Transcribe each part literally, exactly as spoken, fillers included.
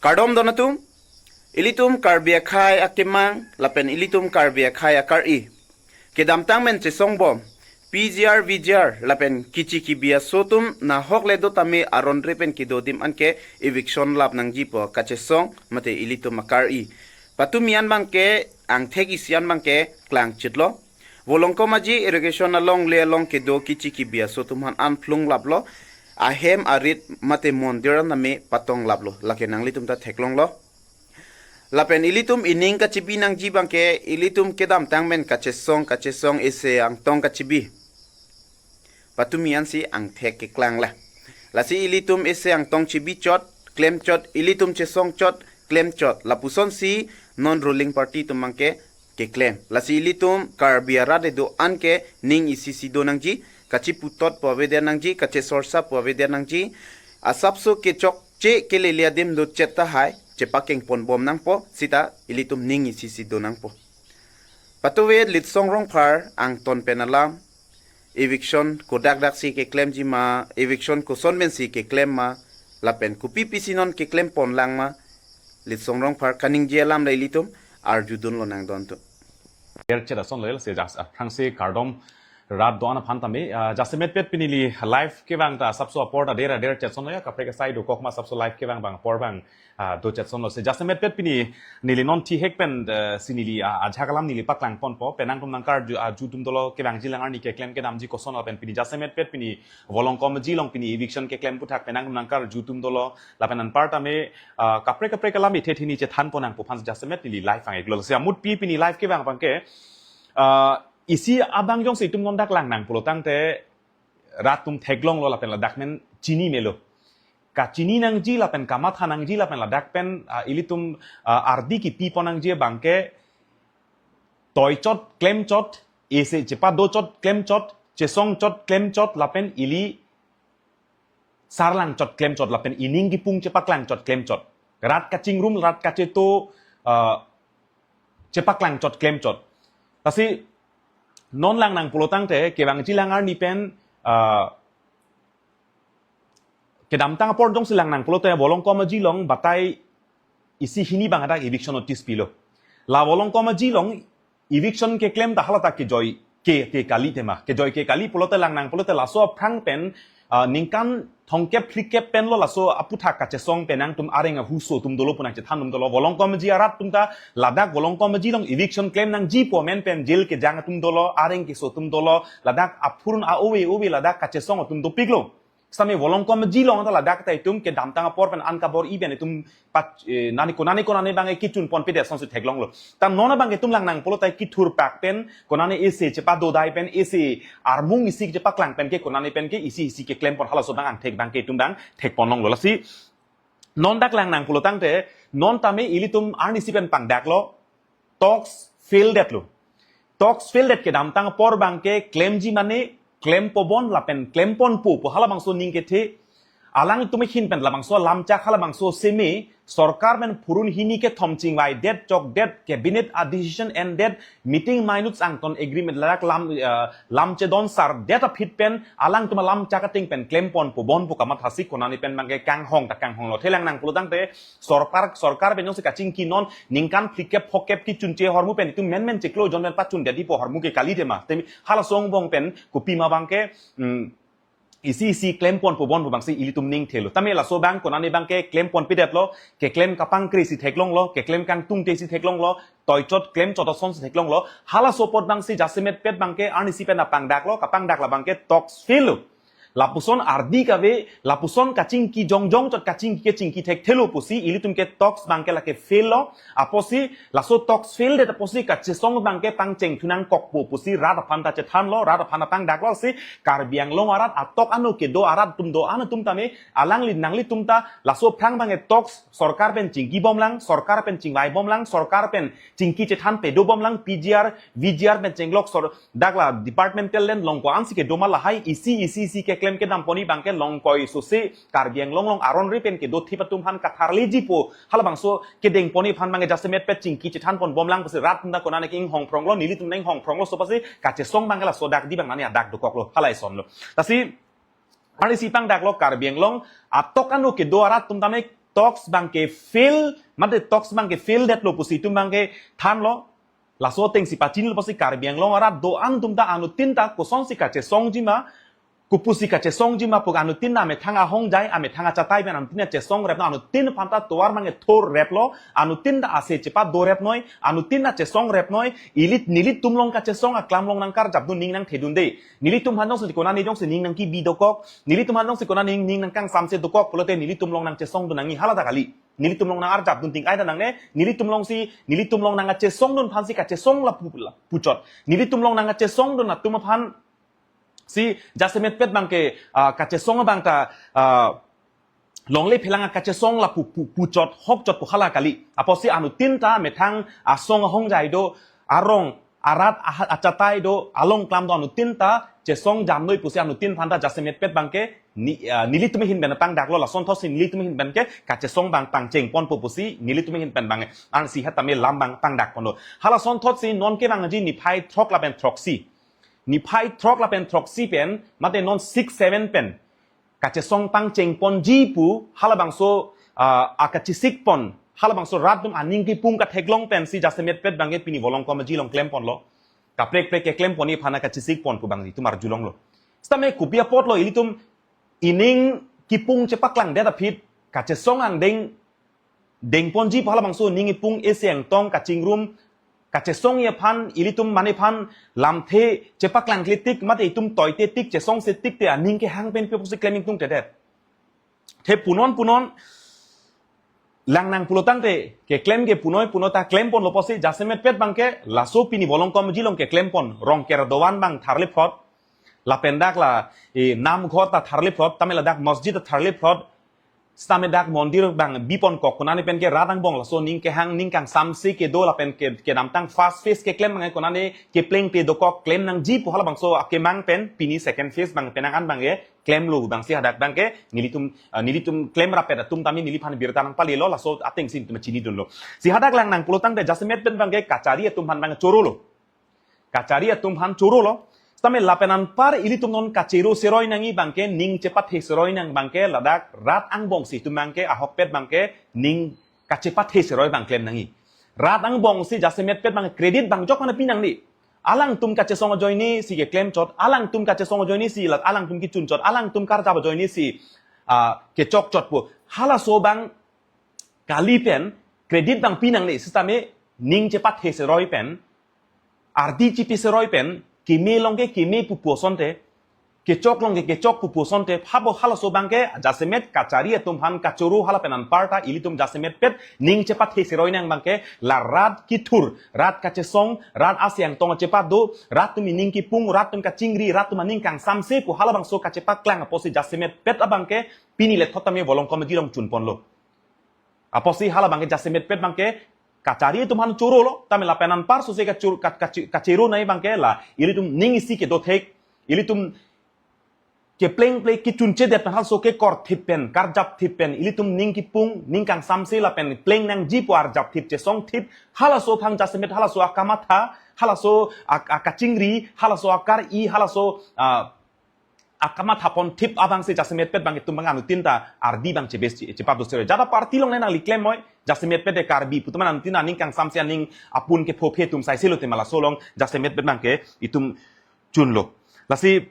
Kardom don atum, ilitum Karbi akhei akemang lapen ilitum Karbi akhei akar-i. Kedamtang men chesongbom, P G R, V G R lapen kichi kibi aso atum nahok le do tame aron re pen kedo adim anke eviction lap nangji pu kachesong mate ilitum akar-i. Patumi an abangke angthek isi an abangke klangchitlo. Volongkom Aji irrigation along le along kedo kichi kibi aso atum aphan an phlung laplo. Ahem arit mate mondir an tame patong laplo. Lake nanglitum ta theklonglo. Lapen ilitum ining kachibi nangji abangke ilitum kedamtang men kachesong kachesong ese angtong kachibi. Patumi ansi angthek keklang la. Lasi ilitum ese angtong chibi chot, klem chot, ilitum chesong chot, klem chot. Lapuson si non ruling party atum abangke keklem. Lasi ilitum Karbi arat le do anke ning isi si do nangji, kachiputot pu avedet nangji, kachesorsa pu avedet nangji. Asapso kechokche kelele adim do chet tahai, chepakengpon bom nangpo, sita ilitum ning isi si do nangpo. Patuve Litsong Rongphar angton pen alam, eviction kodak dak si keklemji ma, eviction koson men si keklem ma, lapen kopi pisi non keklem pon lang ma, Litsong Rongphar kaningje alam le ilitum arjudunlo nang don atum. Der chet ason lo se jas aphrangsi kardom rat do-an aphan tame, ah, jasemet pet pini neli live kevang ta asapso apor ta der der chet ason lo ya, kaprek asai dokok ma asapso live kevang abang apor abang, ah, do chet ason lo se jasemet pet pini neli non thihek pen, eh, si neli, ah, ajak alam neli paklang ponpo, penang atum nangkarju, ah, ju atum dolo kevangji lang arni keklem kedamji koson lapen pini jasemet pet pini Volongkom Aji along pini eviction keklem aputhak penang atum nangkarju atum dolo lapen anpar tame, ah, kaprek kaprek alam ithe thini chethan pon nangpo aphan jasemet neli live ang-iklo. Si amut pi pini live kevang abangke, ah, isi abang jongsi itum non dak lang nang pulo tangte rat atum theklonglo lapen ladak men chini melo. Kachini nangji lapen kamatha nangji lapen ladak pen, ah, ilitum, ah, ardi kipi pon nangji abangke toi chot, klem chot, ese chepado chot, klem chot, chesong chot, klem chot, lapen ili sarlang chot, klem chot, lapen ining kipung chepaklang chot, klem chot. Rat kachingrum, rat kacheto, ah, chepaklang chot, klem chot. Lasi non lang nang pulo tangte kevangji lang arni pen, ah, kedamtang apor jongsi lang nang pulote Volongkom Aji along batai isi hini abang hadak eviction notice pilo. La Volongkom Aji along eviction keklem ta hala ta kejoi ke, ke kali tema. Kejoi ke kali pulote lang nang pulote laso aphrang pen, ah, ningkan thomkep phlikep pen lo laso aputhak kachesong penang atum areng ahuso atum dolo pu nangchethan atum dolo. Volongkom Aji arat atum ta ladak Volongkom Aji along eviction klem nangji pu amen pen jail kejang atum dolo, areng keso atum dolo, ladak aphurun a-ove ove ladak kachesong atum dopiklo. Sitame Volongkom Aji along ta ladak ta itum kedamtang apor pen an kabor-i pen itum pat, eh, nani konani konani abang kechun ponpedet asonsi theklonglo. Ta non abang itum lang nang pulo ta kethur pak pen konani ese chepadodai pen ese armung isi chepaklang pen ke konani pen ke isi isi keklem pon halaso abang angthek abang ke itum abang thek ponlonglo. Lasi non dak lang nang pulo tangte non tame ilitum arnisi pen pangdaklo. Talks fail detlo. Talks fail det kedamtang apor abangke klemji mane klem pobom lapen klem ponpo pu halabangso aning kethe. Alangtum ahin pen labangso alamchak halabangso seme sorkar pen phurun hini kethom chingvai det chok det, cabinet a decision en det, meeting minutes angton agreement ladak lam, eh, lam chedon sar det aphi pen alangtum alamchak ateng pen klem ponpo bompo kamatha si konani pen abangke kanghong ta kanghonglo. Thelang nang pulo tangte sorkar, sorkar pen jongsi kachingki non ningkan phlikep phokep kechunche ahormu pen itum menmen chiklo jon pen pachun dadipo ahormu ke kali tema. Temi halaso angbong pen kopima abangke, mm, isi isi klem ponpo bompo abangsi ilitum ning thelo. Tame laso abang konani abangke klem ponpedetlo, keklem kapangkre si theklonglo, keklem kangtungte si theklonglo, toi chot klem chot asonsi theklonglo. Halaso apot abangsi jasemet pet abangke arnisi pen apangdaklo, kapangdak la abangke talks fail lo. Lapuson ardi kave, lapuson kachingki jongjong chot kachingki kechingki thekthelo pusi ilitum ke talks abangke lake fail lo. Apotsi laso talks fail det apotsi kachesong abangke pangcheng thu nangkokpo pusi rat aphan ta chethanlo, rat aphan apangdaklo si Karbi Anglong arat atok ano kedo arat atum do-an atum tame alangli nanglitum ta laso aphrang abangke talks sorkar pen chingki bomlang, sorkar pen chingvai bomlang, sorkar pen chingki chethan pedo bomlang, P G R, V G R pen chenglok sor, dak la departmental land along ko-ansi kedo ma lahai isi isi isi keklem kedam pon-i abangke longkoi sose Karbi Anglong along aron re pen kedo thip atum aphan katharlejipo halabangso kedeng pon-i aphan abangke jasemet pet chingki chethan pon bomlang pusi rat atum ta konani ke inghong phronglo, nelitum inghong phronglo, so pusi kachesong abangke laso dak di abang nani adak dokoklo, hala isonlo. Lasi arnisi pangdaklo Karbi Anglong atok ano kedo arat atum tame talks abangke fail, mate talks abangke fail detlo pusi itum abangke thanlo. Laso atengsi pachinilo pusi Karbi Anglong arat do-an atum ta anuttin ta kosonsi kachesongji ma, kopusi kachesongji ma pu anuttin ta amethang ahongjai, amethang achatai pen anuttin ta chesong replo, anuttin aphan ta tovar abangke thor replo, anuttin ta ase chepadorepnoi, anuttin ta chesong repnoi, ili nelitum along kachesong aklam along nangkarjapdun, ning nangthedunde. Nelitum aphan jongsi konane jongsi ning nangkebi dokok, nelitum aphan jongsi konane ning, ning nangkangsamse dokok pulote nelitum along nangchesongdun nangji hala ta kali. Nelitum along nangarjapdun ting ai ta nangne, nelitum alongsi, nelitum along nangkachesongdun aphansi kachesong lapu, lapuchot. Nelitum along nangkachesongdun atum aphansi jasemetpet abangke, ah, kachesong abang ta, ah, longle phelang kachesong lapu, pu, puchot, hokchot pu hala kali. Apotsi anuttin ta methang asong ahongjai do, arong arat aha, achatai do, along klam do, anuttin ta chesongjamnoi pusi anuttin aphan ta jasemetpet abangke ni, ah, nelitum ahin pen pangdaklo, lasonthotsi nelitum ahin pen ke kachesong abang pangchengponpo pusi nelitum ahin pen abang, ansi hetame lam abang pangdakponlo. Halasonthotsi nonke abangji niphai throk lapen throksi. Niphai throk lapen throksi pen, mate non six seven pen kachesong pangchengponji pu halabangso, ah, akachisikpon, halabangso rat atum aning kipung katheklong pensi jasemetpet abangke pini Volongkom Aji along klemponlo. Kaprek prek keklempon aphan kachisikpon pu abangji itum arjulonglo. Sitame kopi apotlo ilitum ining kipung chepaklangdet aphi kachesong angdeng dengponji pu halabangso ning kipung ese angtong kachingrum kachesongji aphan ilitum mane aphan lamthe chepaklangkle tik mate itum toite tik chesongse tik te aning kehang pen pe pusi klem ingtungtedet. The punon punon lang nang pulotangte keklem ke punoi puno ta klemponlo pusi jasemetpet abangke laso pini Volongkom Aji along keklemponrong kerdovan abang tharlephrot, lapen dak la, eh, namghor ta tharlephrot, tame ladak masjid ta tharlephrot, sitame dak mondir abang biponkok, konane pen ke rat angbong laso ning kehang ning kangsamse kedo lapen ke, kedamtang first phase keklem abang konane keplengple dokok klem nangji pu halabangso akemang pen pini second phase abang penang an abangke klemlo abangsi hadak abangke nelitum, ah, nelitum klemrapet atum tame neliphan birta nangpalelo, laso atengsi itum chinidunlo. Si hadak lang nang pulotangte jasemetpet abangke kachari atum aphan abang chorolo. Kachari atum aphan chorolo. Sitame lapen anpar ilitum non kachero seroi nangji abangke, ning chepathe seroi nang abangke, ladak rat angbongsi itum abangke, ahokpet abangke, ning kachepathe seroi abang klem nangji. Rat angbongsi jasemetpet abang credit abang jok mana pinangji. Alangtum kachesong ajoinesi keklemchot, alangtum kachesong ajoinesi, lat alangtum kechunchot, alangtum karjap ajoinesi, ah, kechokchot pu. Halaso abang kali pen credit abang pinangji, sitame ning chepathe seroi pen, ardi chipi seroi pen, keme along ke keme pupu asonte, kechok along ke kechok pupu asonte, habo halaso abangke jasemet kachari atum aphan kachoro hala pen anparta ilitum jasemetpet ning chepathe seroi nang abangke la rat kethur, rat kachesong, rat ase angtong chepado, rat atum ining kipung, rat atum kachingri, rat atum aning kangsamse pu halabangso kachepaklang apotsi jasemetpet abangke pini lethot tame Volongkom Aji along chunponlo. Apotsi hala abangke jasemetpet abangke kachari atum aphan chorolo, tame lapen anpar sose kachur-, ka-, kachi-, kachero nangji abangke la ilitum ning isi kedothek, ilitum keplengple kechunchedet pen halaso kekorthip pen, karjapthip pen, ilitum ning kipung, ning kangsamse lapen pleng nangji pu arjapthip chesongthip, halaso aphan jasemet, halaso akamatha, halaso ak-, akachingri, halaso akar-i, halaso, ah, akamathaponthip abangsi jasemetpet abang itum abang anuttin ta ardi abang chebes che-, chepado seroi. Jada party along nangli klemnoi, jasemetpet de Karbi pu atum anuttin aning kangsamse aning apun kephophe atum saise lote ma laso along jasemetpet abangke itum chunlo. Lasi,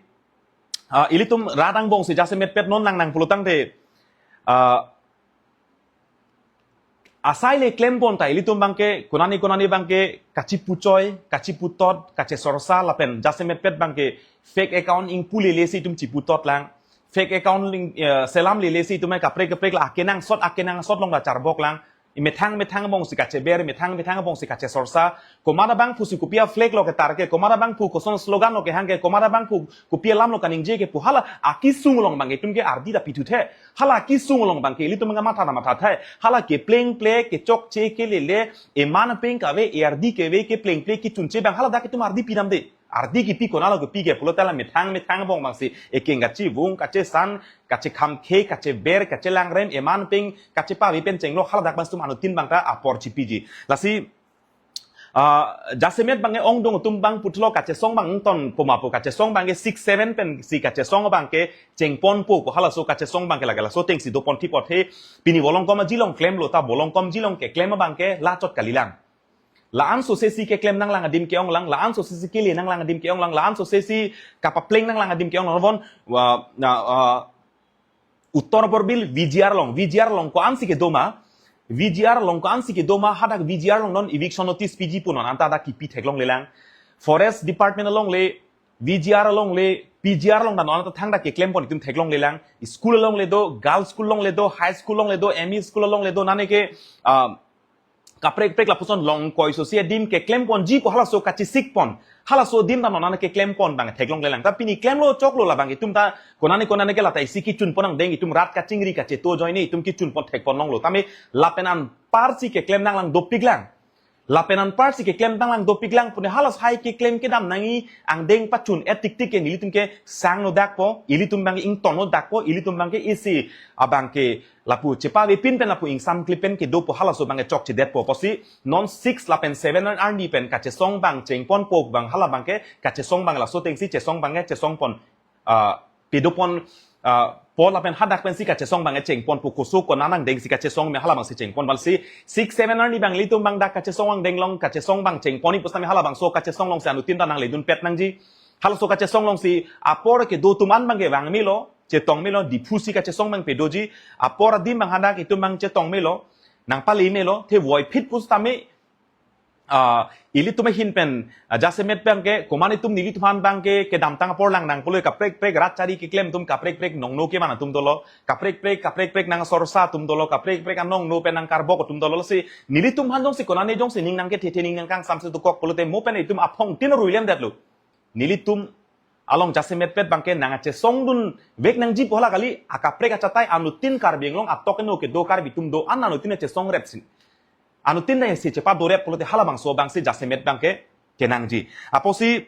ah, ilitum rat angbongsi jasemetpet non lang nang pulotangte, ah, asai le klempon ta ilitum abangke, konane konane abangke, kachipuchoi, kachiputot, kachesorsa, lapen jasemetpet abangke, fake account ingpu lele si itum chiputot lang, fake account ling, eh, selam lele si itum kaprek kaprek la akenangsot, akenangsot along la charbok lang, methang methang angbongsi kacheber, methang methang angbongsi kachesorsa, komat abangphu si kopi a-flag lo ketar ke, komat abangphu koson slogan lo kehang ke, komat abangphu kopi alam lo kaningje ke pu hala akesung along abangke itum ke ardi ta pithuthe. Hala akesung along abangke ilitum abang matha ta mathathe. Hala keplengple, kechokche, kelele, eman peng kave, e ardi kave, keplengple, kechunche abang hala dak itum ardi pidamde. Ardi kipi konatlo kipi ke pulote la methang methang angbong abangsi ekeng kachivung, kachesan, kachekhamkhe, kacheber, kachelangrem, eman peng kachepave pen chenglo, hala dak abang itum anuttin abang ta apor chipiji. Lasi Ah, jasemet abangke ongdung atum abang puthlo kachesong abang ton poma pu kachesong abangke six seven pensi kachesong abangke chengponpo pu halaso kachesong abangke lake laso atengsi dopon thipot he pini Volongkom ajilong klemlo ta Volongkom ajilong keklem abangke lachot kalilang. La-an sosesi keklem nanglang adim ke-onglang, la-an sosesi kele nanglang adim ke-onglang, la-an sosesi kapapleng nanglang adim ke-onglang. Von, wa, na, ah, Uttor Borbil V G R along, V G R along ko-ansi kedo ma, V G R along ko-ansi kedo ma, hadak V G R along non eviction notice piji pu non anta dak kipi theklonglelang. Forest Department along le, V G R along le, P G R along ta non anta thangta keklemponji itum theklonglelang. School along le do, girls school along le do, high school along le do, M E school along le do, nane ke, ah, kaprek prek lapuson long koi so si adim keklemponji pu halaso kachisikpon. Halaso adim ta non anta keklempon abang theklonglelang. Ta pini klemlo choklo labang itum ta konane konane ke lata isi kechunpon angdeng itum rat kachingri kacheto ajoine itum kechunpon thekpon longlo. Tame lapen anparsi keklem nanglang dopiklang. Lapen anparsi keklem nanglang dopiklang pune halas hai keklem kedam nangji angdeng pachun-et tiktik ke nelitum ke sangno dakpo, ilitum abangke ingtonno dakpo, ilitum abangke isi abangke lapu chepavepin pen lapu ingsamklip pen kedo pu halaso abangke chokchedetpo pusi non six lapen seven arni pen kachesong abang chengponpo abang hala abangke kachesong abang laso atengsi chesong abangke chesongpon, ah, pedopon, ah, po lapen hadak pensi kachesong abangke chengponpo koso konat angdengsi kachesong me hala abangsi chengpon vansi six seven arni abang ilitum abang dak kachesong angdeng along kachesong abang chengponji pusitame hala abangso kachesong alongsi anuttin ta nangledunpet nangji. Halaso kachesong alongsi apor kedo atum an abangke vangmelo, chetongmelo, Diphu si kachesong abang pedoji, apor adim abang hadak itum abang chetongmelo, nangpalemelo, the voiphit pusitame, ah, ilitum ahin pen, ah, jasemet abangke, komat itum nelitum aphan abangke, kedamtang apor lang nangpulo kaprek prek rat chari keklem atum kaprek prek nongno keman atum dolo, kaprek prek, kaprek prek nangsorsa atum dolo, kaprek prek anongno pen nangkarbok atum dolo, lasi nelitum aphan jongsi konane jongsi ning nangkethethe ning nangkangsamse dokok pulote mo pen itum aphongtin ruilemdetlo. Nelitum along jasemetpet abangke nangkachesongdunvek nangji pu hala kali, akaprek achatai anuttin Karbi Anglong atok eno kedo Karbi atum do-an anuttin chesongrepsi. Anuttin ta isi chepadorep pulote hala abangso abangsi jasemet abangke kenangji. Apotsi,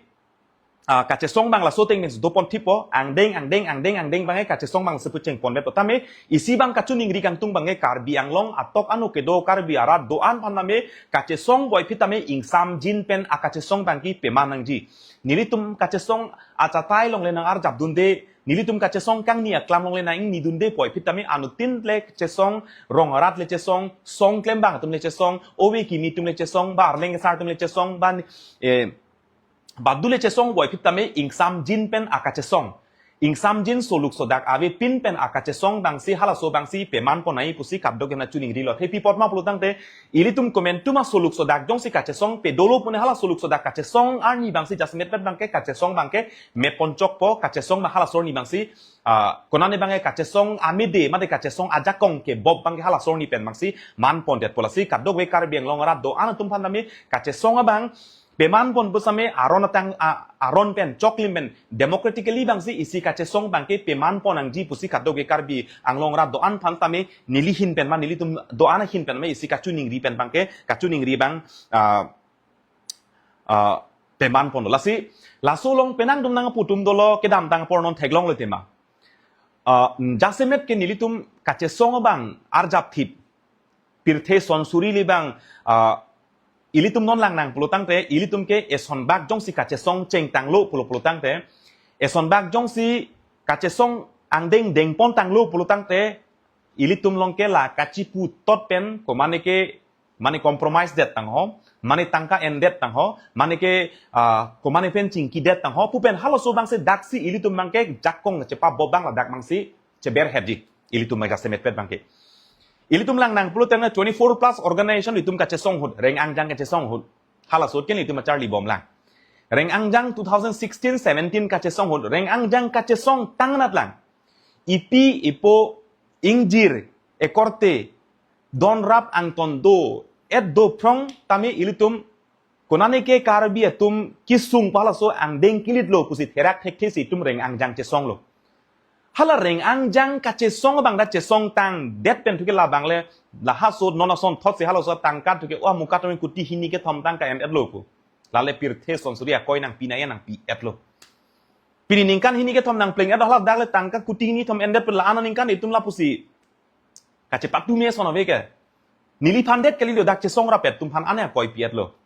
ah, kachesong abang laso ateng pensi dopon thippo, angdeng, angdeng, angdeng, angdeng abangke kachesong abangsi pu chengpondet tame, isi abang kachiningri kangtung abangke Karbi Anglong atok ano kedo Karbi arat do-an aphan tame, kachesong boiphit tame ingsamjin pen akachesong abangke peman nangji. Nelitum kachesong achatai along le nangarjapdunde, nelitum kachesong kangni aklam along le nang-ingnidunde boiphit tame anuttin le chesong, rong arat le chesong, song klembang atum le chesong, ove kimi atum le chesong, ba arleng kesar atum le chesong, ba, eh, badu le chesong boiphit tame ingsamjin pen akachesong. Ingsamjin soluk sodak avepin pen akachesong abangsi halaso abangsi pemanpon nangji pusi kadokave nangchiningrilo. Thepi apot ma pulotangte ilitum komantu ma soluk sodak jongsi kachesong pedolo pune hala soluk sodak kachesong arni abangsi jasemetpet abangke kachesong abangke meponchokpo, kachesong abang halaso arni abangsi, ah, konane abangke kachesong amede mate kachesong ajakong kebop abangke halaso arni pen abangsi manpondetpo, lasi kadokave Karbi Anglong arat do-an atum aphan tame kachesong abang pemanpon pusitame aron atang, a, aron pen choklim pen democratically abangsi isi kachesong abangke pemanpon nangji pusi kadokave Karbi Anglong arat do-an aphan tame neli ahin pen ma nelitum do-an ahin pen ma isi kachiningri pen abangke kachiningri abang, ah, ah, pemanponlo. Lasi laso along penang dum nangpu atum dolo kedamtang apor non theklonglo tema. Ah, jasemet ke nelitum kachesong abang arjapthip pirthe sonsuri le abang, ah, ilitum non langnang pulotangte, ilitum ke esonbak jongsi kachesong chengtanglo pulo pulotangte, esonbak jongsi kachesong angdeng dengpontanglo pulotangte, ilitum along ke la kachiputot pen, komane ke, mane compromise det tangho, mane tangka endet tangho, mane ke, ah, komane pen chingkidet tangho, pu pen halaso abangsi daksi ilitum abangke jakong chepabop abang ladak abangsi cheberhetji. Ilitum abang jasemetpet abangke. Ilitum langnang pulotangte twenty-four plus organization itum kachesong ahut, reng angjang kachesong ahut. Halaso ahut ke ilitum acharlibomlang. Reng angjang two thousand sixteen seventeen kachesong ahut, reng angjang kachesong tangnat lang. Ipi ipo ingjir ekorte donrap angton do-et dophrong tame ilitum konane ke Karbi atum kesung pu halaso angdeng kilitlo pusi therak thekthesi itum reng angjang chesonglo. Hala reng angjang kachesong abang dak chesong tangdet pen thuke labang le, la halaso non asonthotsi halaso tangka thuke, oh, mukat tame kuti hini kethom tangka en-etlo pu. Lale pirthe sonsuri akoi nangpi nangji nangpi-etlo. Pini ningkan hini kethom nangpleng-et hala dak le tangka kuti hini thom endet pen la-an aningkan itum lapusi kachepatu me son ave ke. Neliphan det kalilo, dak chesong rapet atum aphan ane akoi pi-etlo.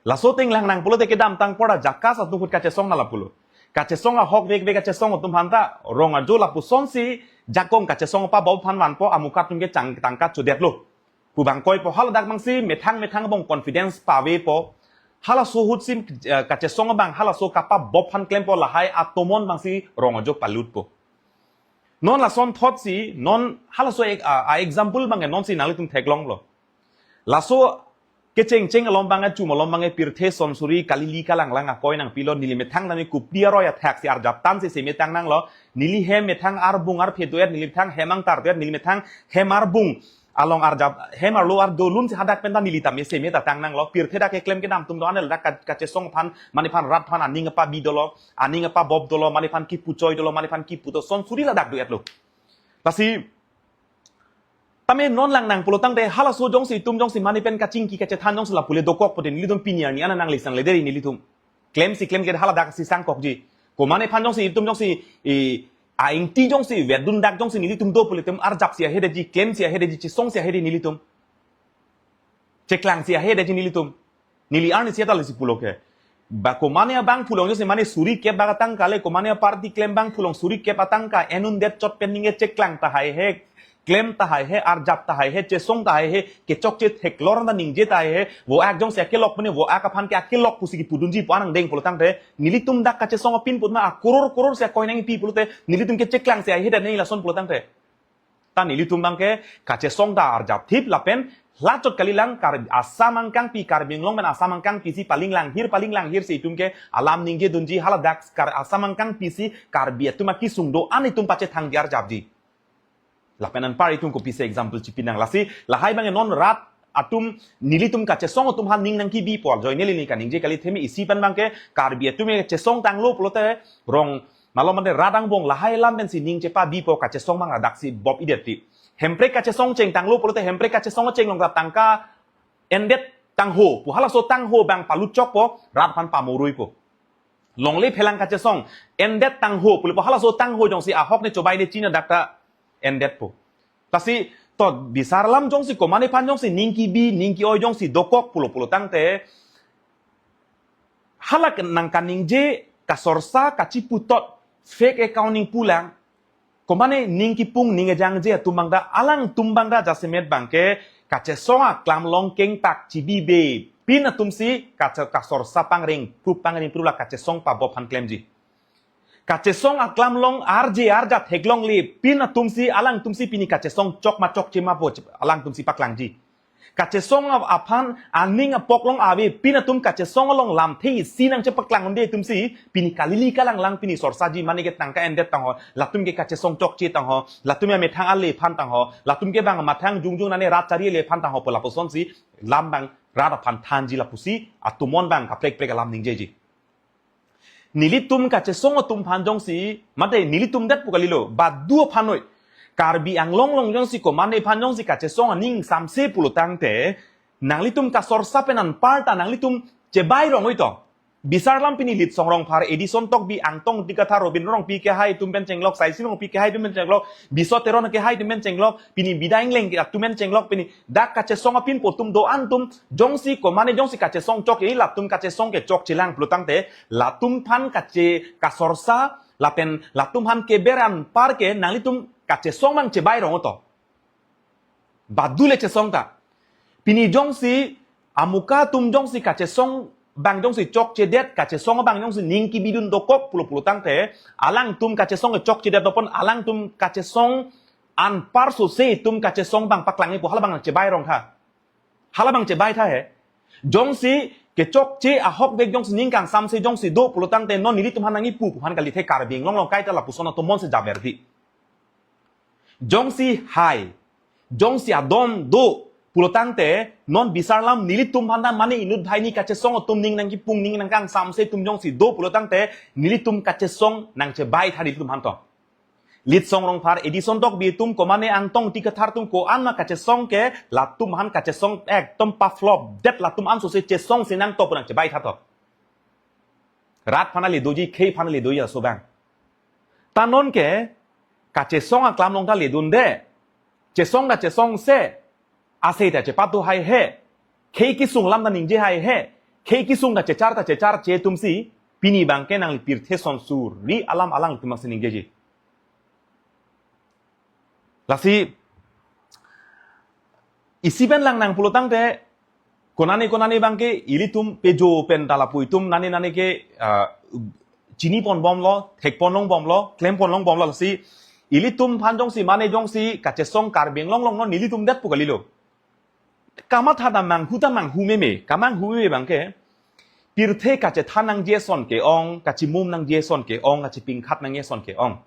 Laso ateng lang nang pulote kedamtang pora JACAS atum ahut kachesong nala pulo. Kachesong ahok vek vek kachesong atum aphanta rong ajo lapusonsi jakong kachesong pabop aphan vanpo, amuka atum ke chang tangka chodetlo pu abang koipo, haladak abangsi methang methang abang confidence pavepo. Halaso ahutsi, eh, kachesong abang halaso kapabop aphan klempo, lahai atomon abangsi rong ajo palutpo. Non lasonthotsi non halaso ek, a, a example abang nonsi nanglitum theklonglo. Laso kechengcheng along abang, chum along abang pirthe sonsuri kalili kalanglang akoi nangpilo. Neli methang nami kupdi aroi athaksi arjap tansi seme tangnanglo. Neli hem methang arbung arphe do-et, neli methang hem angtar do-et, neli methang hem arbung along arjap, hem arlo ardo lunsi hadak penta neli tame seme ta tangnanglo. Pirthe dak keklem kedam atum do-an ladak ka-, kachesong aphan, mane aphan rat aphan aning apabi dolo, aning apabop dolo, mane aphan kipu choi dolo, mane aphan kipu to sonsuri ladak do-etlo. Lasi tame non lang nang pulo tangte halaso jongsi itum jongsi mane pen kachingki kachethan jongsi lapu le dokok pute nelitum pini arni ana nangli sang le deri nelitum. Klemsi klemke haladak si sangkokji. Ko mane aphan jongsi itum jongsi i a ingti jongsi vedun dak jongsi nelitum do pule itum arjapsi ahedetji, klemsi ahedetji, chesongsi ahede nelitum. Cheklangsi ahedetji nelitum. Neli arnisi atalisi pulo ke. Ba ko mane abang phulong jongsi mane suri kep bak atangka le, ko mane party klem abang phulong suri kep atangka en-un det chot pen ningje cheklang tahai he, klem tahai he, arjap tahai he, chesong tahai he, kechokche theklong ta ningje tahai he, vo-ak jongsi akelok pune vo-ak aphan ke akelok pusi kipudunji pu anang deng pulo tangte, nelitum dak kachesong apin putna akoror koror si akoi nangpi pulote, nelitum ke cheklangsi ahedet nangji lason pulo tangte. Ta nelitum abang ke kachesong ta arjapthip lapen la chot kalilang Kar-, Assam angkangpi, Karbi Anglong pen Assam angkangpi si paling langhir, paling langhir si itum ke alam ningje dunji haladak Kar-, Assam angkangpi si Karbi atum akisung do-an itum pachethangji arjapji. Lapen anpar itum kopisi example chipinang lasi, lahai abang non rat atum nelitum kachesong atum aphan ning nangkibi pol joine lini kaningje kali themi isi pen abang ke Karbi atum ke chesong tanglo pulote rong malom mane rat angbong lahai alam pensi ning chepabipo kachesong abang ladaksi bop-idet ti. Hemprek kachesong chengtanglo pulote Hemprek kachesong chenglong rat tangka endet tangho pu halaso tangho abang palut chokpo, rat aphan pamoruipo. Longle phelang kachesong endet tangho pulepo, halaso tangho jongsi ahok ne chobai ne china dak ta endetpo. Lasi to bisar alam jongsi ko mane aphan jongsi ning kibi, ning ki-oi jongsi dokok pulo pulo tangte hala nang kaningje kasorsa kachiputot fake account ningpulang. Ko mane ning kipung ning ejangje atum abang ta, alangtum abang ta jasemet abang ke kachesong aklam along kengtak chibibe pin atumsi kache-, kasorsa pangreng prup pangreng prup la kachesong pabop aphan klemji. Kachesong aklam along arje arjat theklongle pin atumsi, alangtumsi pini kachesong chok ma chokche ma po alangtumsi paklangji. Kachesong ap-, aphan aning apok along ave pin atum kachesong along lamthe isi nangchepaklang unde atumsi pini kalili kalanglang pini sorsaji, mane ke tangka endet tangho, latum ke kachesong chokche tangho, latum ya methang ale aphan tangho, latum ke bang mathang jongjong nane rat chari ale aphan tangho pu lapusonsi lam abang rat aphan thanji lapusi atumon abang kaprek prek alam ningjeji. Nelitum kachesong atum aphan jongsi, mate nelitum det pu kalilo, badu aphan noi. Karbi Anglong along jongsi ko mane aphan jongsi kachesong aning samse pulo tangte, nanglitum kasorsa pen anparta nanglitum chebai rong-oi to. Bisar alam pini Litsong Rongphar, Edison Tokbi, Angtong Ingti Kathar, Robin Rongpi kehai atum pen chenglok, Saisi Rongpi kehai atum pen chenglok, Biso Teron kehai atum pen chenglok, pini Bida Engleng atum pen chenglok, pini dak kachesong apin po atum do-an atum, jongsi ko mane jongsi kachesong chok-e, latum kachesong ke chokchelang pulo tangte, latum aphan kache kasorsa, lapen latum aphan keber anpar ke nanglitum kachesong abang chebai rong-o to. Badu le chesong ta. Pini jongsi amuka atum jongsi kachesong abang jongsi chokchedet, kachesong abang jongsi ning kibidun dokok pulo pulo tangte, alangtum kachesong ke chokchedet dopon, alangtum kachesong anpar sose itum kachesong abang paklangji pu hala abang chebai rong tha. Hala abang chebai tha he. Jongsi kechokche ahok vek jongsi ning kangsamse jongsi do pulo tangte non nelitum aphan nangkipu pu aphan kalithe, Karbi Anglong along kaita lapuson atomon si jaber di. Jongsi hai, jongsi adom do pulo tangte non bisar alam nelitum aphan ta mane inut banghini kachesong atum ning nangkipung ning nangkangsamse atum jongsi do pulo tangte nelitum kachesong nangchebai tha nelitum aphan to. Litsong Rongphar, Edison Tokbi atum, ko mane Angtong Ingti Kathar atum, ko-an ma kachesong ke, latum aphan kachesong ekdom pa-flop det, latum an sose chesong si nangto pu nangchebai tha to. Rat aphan le doji, khei aphan le doji laso abang. Ta non ke kachesong aklam along ta ledunde. Chesong ta chesongse. Asai ta chepatu haihe. Khei kisung alam ta ningje haihe. khei kesung ta chechar ta checharche atumsi, pini abangke nangli pirthe son suri alam alangtum asi ningjeji. Lasi, isi pen lang nang pulo tangte, konane konane abangke ilitum pejo pen ta lapu itum nane nane ke, ah, chini pon bomlo, thek pon long bomlo, klem pon long bomlo. Lasi, ilitum aphan jongsi, mane jongsi kachesong Karbi Anglong along non nelitum det pu kalilo. Kamatha ta manghu ta manghu meme, kamanghu meme abangke, pirthe kachethan nangji ason ke-ong, kachimum nangji ason ke-ong, kachipingkhat nangji ason ke-ong.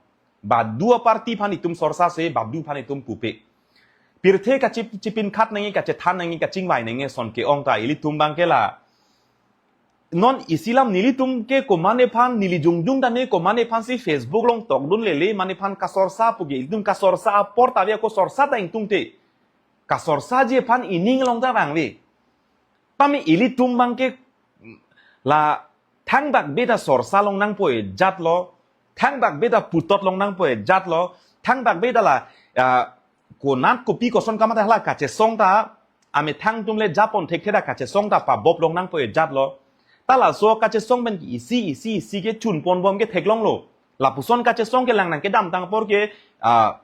Badu aparty aphan itum sorsa se, badu aphan itum pupe. Pirthe kachi-, chipingkhat nangji, kachethan nangji, kachingvai nangji ason ke-ong ta ilitum abangke la. Non isi alam nelitum ke komane aphan, neli jongjong tame komane aphansi Facebook along tokdun lele, mane aphan kasorsa pu ke, ilitum kasorsa apor ta ave ako sorsa ta ingtungte. Kasorsaji aphan ining along ta vangve. Tame ilitum abangke la thangbak beda sorsa long nangpo-e jatlo, thangbak beda puthot long nangpo-e jatlo, thangbak beda la, ah, konat kopi koson kamatha hala kachesong ta, amethang atum le japon thekthe ta kachesong ta pabop long nangpo-e jatlo. Ta laso kachesong pen isi, isi, isi ke chun pon bom ke theklonglo. Lapuson kachesong ke lang nang kedamtang apor ke, ah,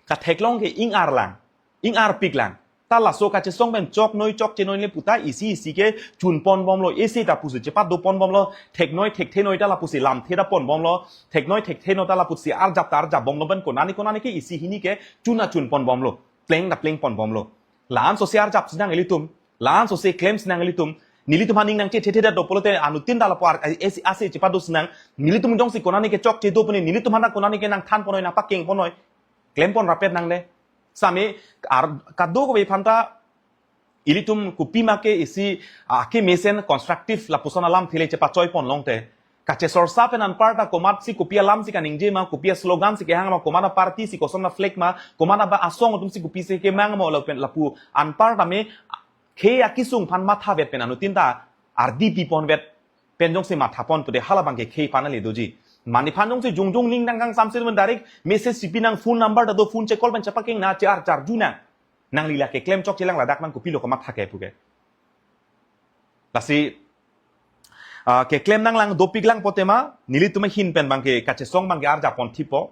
katheklong ke ing-ar lang, ing-arpik lang. Ta laso kachesong pen choknoi chokchenoi le puta isi isi ke chun pon bomlo, isi ta pusi chepat do pon bomlo, theknoi thekthenoi ta lapusi lamthe ta pon bomlo, theknoi thektheno ta lapusi arjap ta arjap bomlo, pen konani konani ke isi hini ke chun ta chun pon bomlo, pleng ta pleng pon bomlo. La-an sose arjap sinang ilitum, la-an sose klem sinang ilitum, nelitum aphan ning nangchethethe ta do pulote anuttin ta lapu ar, isi ase chepat do sinang, nelitum jongsi konani ke chokche do pune, nelitum aphan ta konani ke nangthan ponnoi, nangpakeng ponnoi, klem pon rapet nangne. Sami ar kadokave aphan ta ilitum kopima ke isi, ah, kemesen constructive lapuson alamthe le chepachoi pon longte. Kachesorsa pen anparta komatsi kopi alamsi kaningje ma, kopi aslogan si kehang ma, komat aparty si koson aflag ma, komat aba asong atumsi kopisi kemang ma lapen lapu anparta me khei akesung aphan mathavet pen anuttin ta ardi pi ponvet pen jongsi matha pon pute hala abangke khei aphan ale doji. Mane aphan jongsi jongjong ning nang kangsamse pen direct message si pinang, phone number ta do, phone che-call pen chepakeng na, che-ar charju nang. Nangli la keklem chokche lang, ladak nang kopilo komat thake puke. Lasi, ah, keklem nanglang dopik lang pute ma, nelitum ahin pen abangke kachesong abangke arjap pon thipo.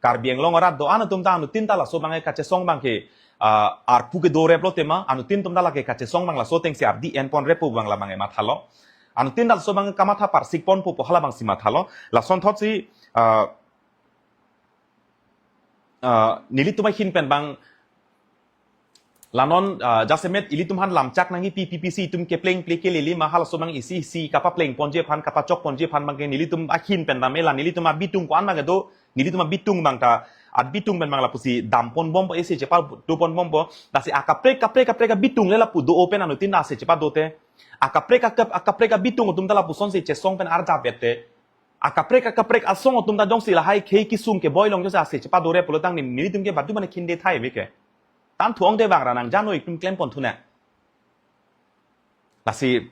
Karbi Anglong arat do-an atum ta anuttin ta laso abangke kachesong abangke, ah, arpu kedo replo tema, anuttin atum ta lake kachesong abang laso atengsi ardi en pon rep pu abang la abangke mathalo. Anuttin ta laso abangke kamatha parsik ponpo pu hala abangsi mathalo. Lasonthotsi, ah, ah, nelitum ahin pen abang la non, ah, jasemet ilitum aphan lamchak nangji pi, pi, pisi itum kepleng ple kelele ma, halaso abang isi isi kapapleng ponji aphan, kapachok ponji aphan abangke nelitum ahin pen tame la nelitum abitung ko-an abangke do, nelitum abitung abang ta, abitung pen abang lapusi dam pon bompo, isi chepa do pon bompo, lasi akaprek, kaprek, kaprek abitung le lapu do-o pen anuttin ta ase chepa dote. Akaprek, akap-, akaprek abitung atum ta lapusonsi chesong pen arjap vette. Akaprek akaprek asong atum ta jongsi lahai khei kesung keboi along jongsi ase chepa do rep pulo tangte nelitum ke badu mane khinde thai veke. Tangthu ongte bang ra nang jano itum klem pon thuna. Lasi,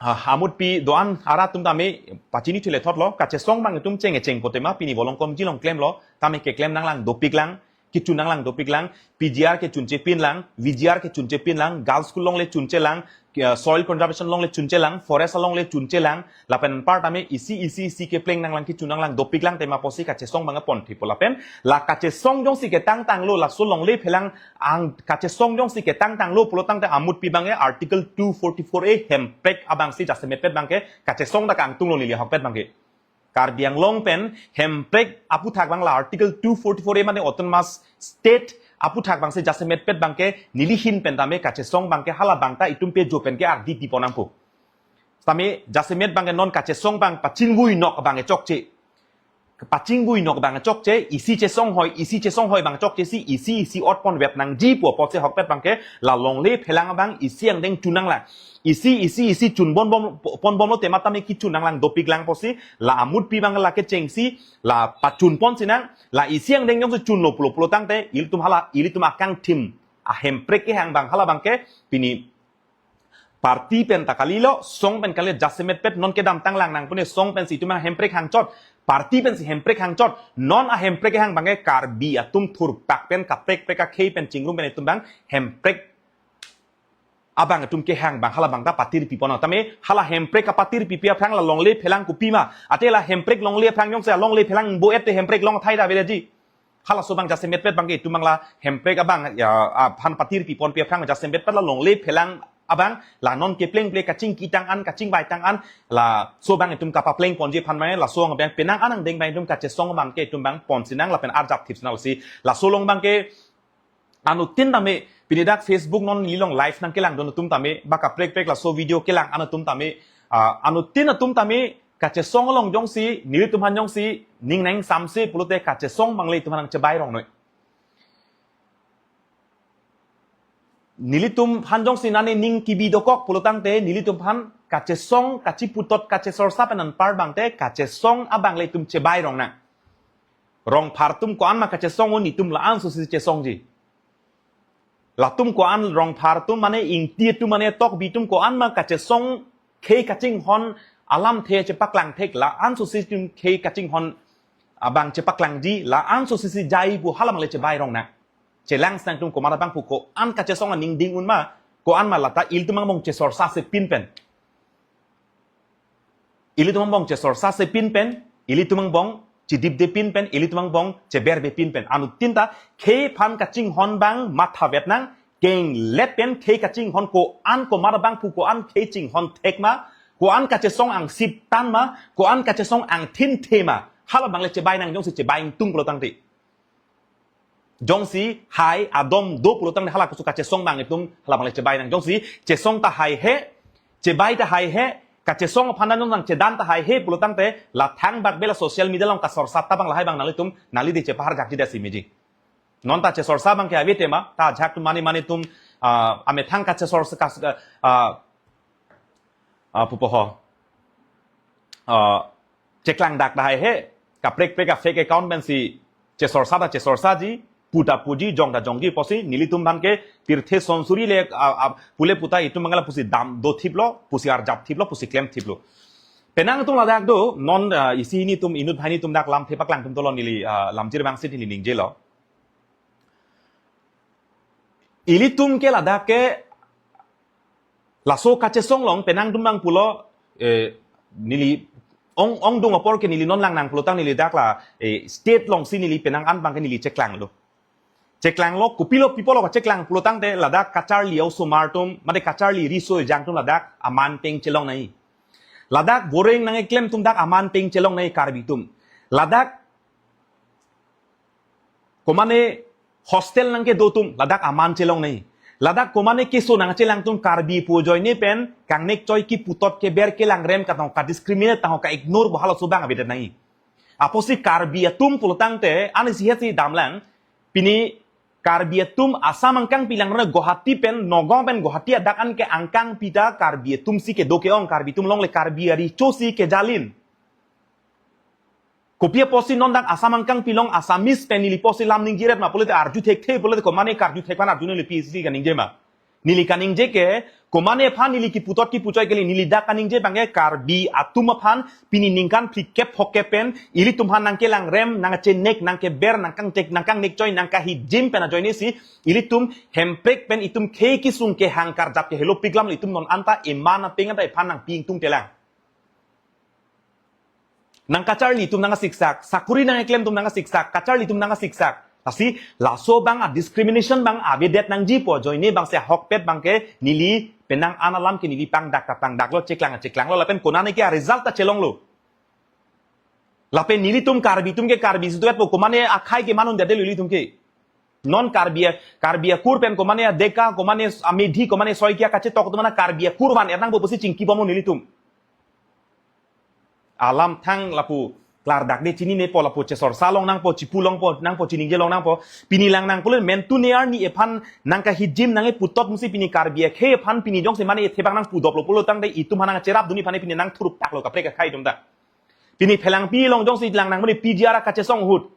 ah, amutpi do-an arat atum tame pachini thile thotlo, kachesong abang itum cheng-e cheng pute ma, pini bolong komji along klemlo, tame keklem nanglang dopik lang, kechun nanglang dopik lang, P G R kechunche pin lang, V G R kechunche pin lang, girls school along le chunche lang, eh, soil conservation along le chunche lang, forest along le chunche lang, lapen anparta me isi isi isi kepleng nanglang kechun nanglang dopik lang tema pusi kachesong abang pon thipo lapen, la kachesong jongsi ketangtanglo, laso longle phelang ang kachesong jongsi ketangtanglo pulo tangte amutpi abang e Article two forty-four A hemprek abangsi jasemetpet abangke kachesong ta kangtunglo neli ahokpet abangke. Karbi Anglong pen hemprek aphuthak abang la Article two forty-four A mane Autonomous State aphuthak abangsi jasemetpet abangke neli ahin pen tame kachesong abangke hala abang ta itum pejo pen ke ardi pi pon nangpo. Tame jasemet abangke non kachesong abang pachingvui nok abangke chokche. Pachingvui nok abang chokche, isi chesong hoi, isi chesong hoi abang chokche si, isi isi ot ponvet nangji pu apotsi ahokpet abangke, la longle phelang abang isi angdeng chun nanglang. Isi, isi, isi chun pon bom, pon bomlo tema tame kechun nanglang dopik lang pusi, la amutpi abang la kechengsi, la pachun pon sinang, la isi angdeng jongsi chunlo pulo pulo tangte, ilitum hala, ilitum akangthim, ahemprek kehang abang hala abangke, pini party pen ta kalilo, song pen kali jasemetpet non kedamtang lang nang pune song pensi itum hemprek hangchot, party pensi hemprek hangchot, non ahemprek kehang abangke Karbi atum thurpak pen kaprek prek akhei pen chingrum pen itum abang hemprek abang atum kehang abang hala abang ta patir pipon tame hala Hemprek apatir pipi aphrang la longle phelang kopima. Ate la Hemprek longle aphrang jongsi longle phelang bo et te Hemprek long thai da veleji. Halaso abang jasemet pet abangke itum abang la Hemprek abang ya aphan patir pipon pi aphrang jasemet pet la longle phelang abang la non kepleng ple kachingki tang an kachingvai tang an laso abang itum kapapleng ponji aphan abang laso abang penang anang deng abang itum kachesong abangke itum abang ponsinang lapen arjap thipsinang si laso along abangke anuttin tame pini dak Facebook non neli along live nangkelangdun atum tame ba kaprek prek laso video kelang an atum tame ah, anuttin atum tame kachesong along jongsi nelitum aphan jongsi ning nangsamse pulote kachesong abang le itum aphan nangchebai rong noi. Nelitum aphan jongsi nane ning kibi dokok pulotangte nelitum aphan kachesong kachiputot kachesorsa pen anpar abangte kachesong abang le itum chebai rong nang. Rongphar atum ko-an ma kachesong un itum la-an sosi chesongji. Latum ko-an rongphar atum mane ingti atum mane tokbi atum ko-an ma kachesong khei kachinghon alamthe chepaklang thek la-an sosi itum khei kachinghon abang chepaklangji la-an sosi si jai pu hala abang le chebai rong nang. Chelang sang atum komat abang pu ko-an kachesong aning ding un ma ko-an ma lata ilitum angbong chesorsa se pin pen. Ilitum angbong chesorsa se pin pen, ilitum angbong chidip de pin pen, ilitum angbong cheber be pin pen. Anuttin ta khei aphan kachinghon abang matha vet nang kenglet pen khei kachinghon ko-an komat abang pu ko-an khei chinghon thek ma, ko-an kachesong angsip tan ma, ko-an kachesong angthin the ma. Hala abang le chebai nang jongsi chebai ingtung pulotangte. Jongsi hai adom do pulotangte hala kusu kachesong abang itum hala abang le chebai nang jongsi chesong ta haihe, chebai ta haihe, kachesong aphan dan jong nang chedan ta haihe pulotangte la thangbak be la social media along kasorsa ta abang lahai abang nanglitum nangli de chepahar jakji da si meji. Non ta chesorsa abangke ave tema ta ajahak atum mane mane atum ah, amethang kachesorsa kas ah, ah, pupo ho. Ah, cheklang dak ta haihe kaprek prek a fake account pensi chesorsa ta chesorsaji, pu ta puji, jong ta jongji pusi nelitum abangke pirthe sonsuri le ah, ah, pule puta itum abang la pusi dam do thiplo, pusi arjap thiplo, pusi klem thiplo. Penang atum ladak do non ah, isi hini atum inut banghini atum dak lamthe paklang atum tolo neli ah, lamjir abang si neli ningjelo. Ilitum ke ladak ke laso kachesong along penang atum abang pulo eh, neli ong ongdung apor ke neli non lang nang pulotang neli dak la eh, state alongsi neli penang an abangke neli cheklanglo. Cheklanglo kopilo pipolo kacheklang pulotangte ladak kacharli osomar atum mate kacharli riso ejang atum ladak aman peng chelong nai. Ladak boreng nangkeklem atum dak aman peng chelong nai Karbi atum. Ladak komane hostel nangkedo atum ladak aman chelong nai. Ladak komane keso nangchelang atum Karbi pu ajoine pen kangnek choi kiputot keber kelang rem katong kadiscriminate tangho ka-ignore bo halaso abang avedet nai. Apotsi Karbi atum pulotangte ani sihet si damlang pini Karbi atum Assam angkang pilang rona Guwahati pen Nagaon pen Guwahati adak an ke angkang pita Karbi atum si kedo ke-ong Karbi atum longle Karbi ari cho si kejalin. Kopi apotsi non dak Assam angkang pilong Assamese pen neli apotsi lam ningjiret ma pulote arju thekthe pulote komane karju thek aphan arju neli P H D kaningje ma. Neli kaningje ke komane aphan neli kiputot kipuchoi kali neli dak kaningje abangke Karbi atum aphan pini ningkan phlikep hokkep pen ilitum aphan nangkelang rem nangchenek nangkeber nangkangtek nangkangnek choi nangkahijim pen ajoine si ilitum Hemprek pen itum khei kesung kehang karjap ke helo piklam ilitum non anta eman apeng anta iphan nangpi ingtung telang. Nangkacharli atum nangkasiksak, sakuri nangkeklem atum nangkasiksak, kacharli atum nangkasiksak. Lasi laso abang a discrimination abang avedet nangji pu ajoine abangsi ahokpet abangke neli penang an alam ke neli pangdak ta pangdaklo cheklang cheklanglo lapen konane ke a result ta chelonglo. Lapen nelitum Karbi atum ke Karbi situet po komane akhei ke manun dede luli atum ke. Non Karbi Karbi akur pen komane a Deka komane a Meitei komane Saikia kachetok atum mana Karbi akur van ernang bo pusi chingki bomlo nelitum. Alam thang lapu klardak de chinine po lapu chesorsa long nangpo chipu longpo nangpo chiningje long nangpo pini lang nang pulen mentu ne arni ephan nangkahijim nangkeputot musi pini Karbi akhei ephan pini jongsi mane ethe abang nangpudoplo pulotangte itum aphan nangcherapdunji aphan pini nangthurpaklo kaprek akhei atum ta. Pini phelangpi along jongsi lang nang mane P G R kachesong ahut.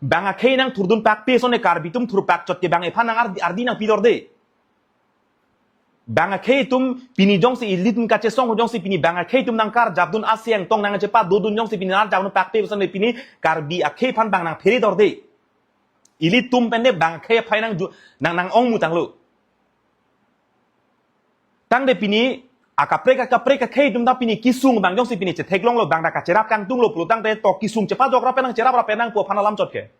Bang akhei nangthurdun pakpi ason ne Karbi atum thurpak chot ke bang ephan nang ardi, ardi nangpidor de. Bang akhei atum pini jongsi ilitum kachesong ahut jongsi pini bang akhei atum nangkarjapdun asiang tong nangchepadodun jongsi pini nangkarjapdun pakpi ason ne pini Karbi akhei aphan bang nangpheredor de. Ilitum pen de bang akhei aphai nang ju, nang nang-ong mutanglo. Tangte pini akaprek akaprek akhei atum ta pini kesung abang jongsi pini chetheklonglo, bang ta kacherap kangtunglo pulo tangte to kesung chepajok rap nang, cherap rap nang pu aphan alam chot ke.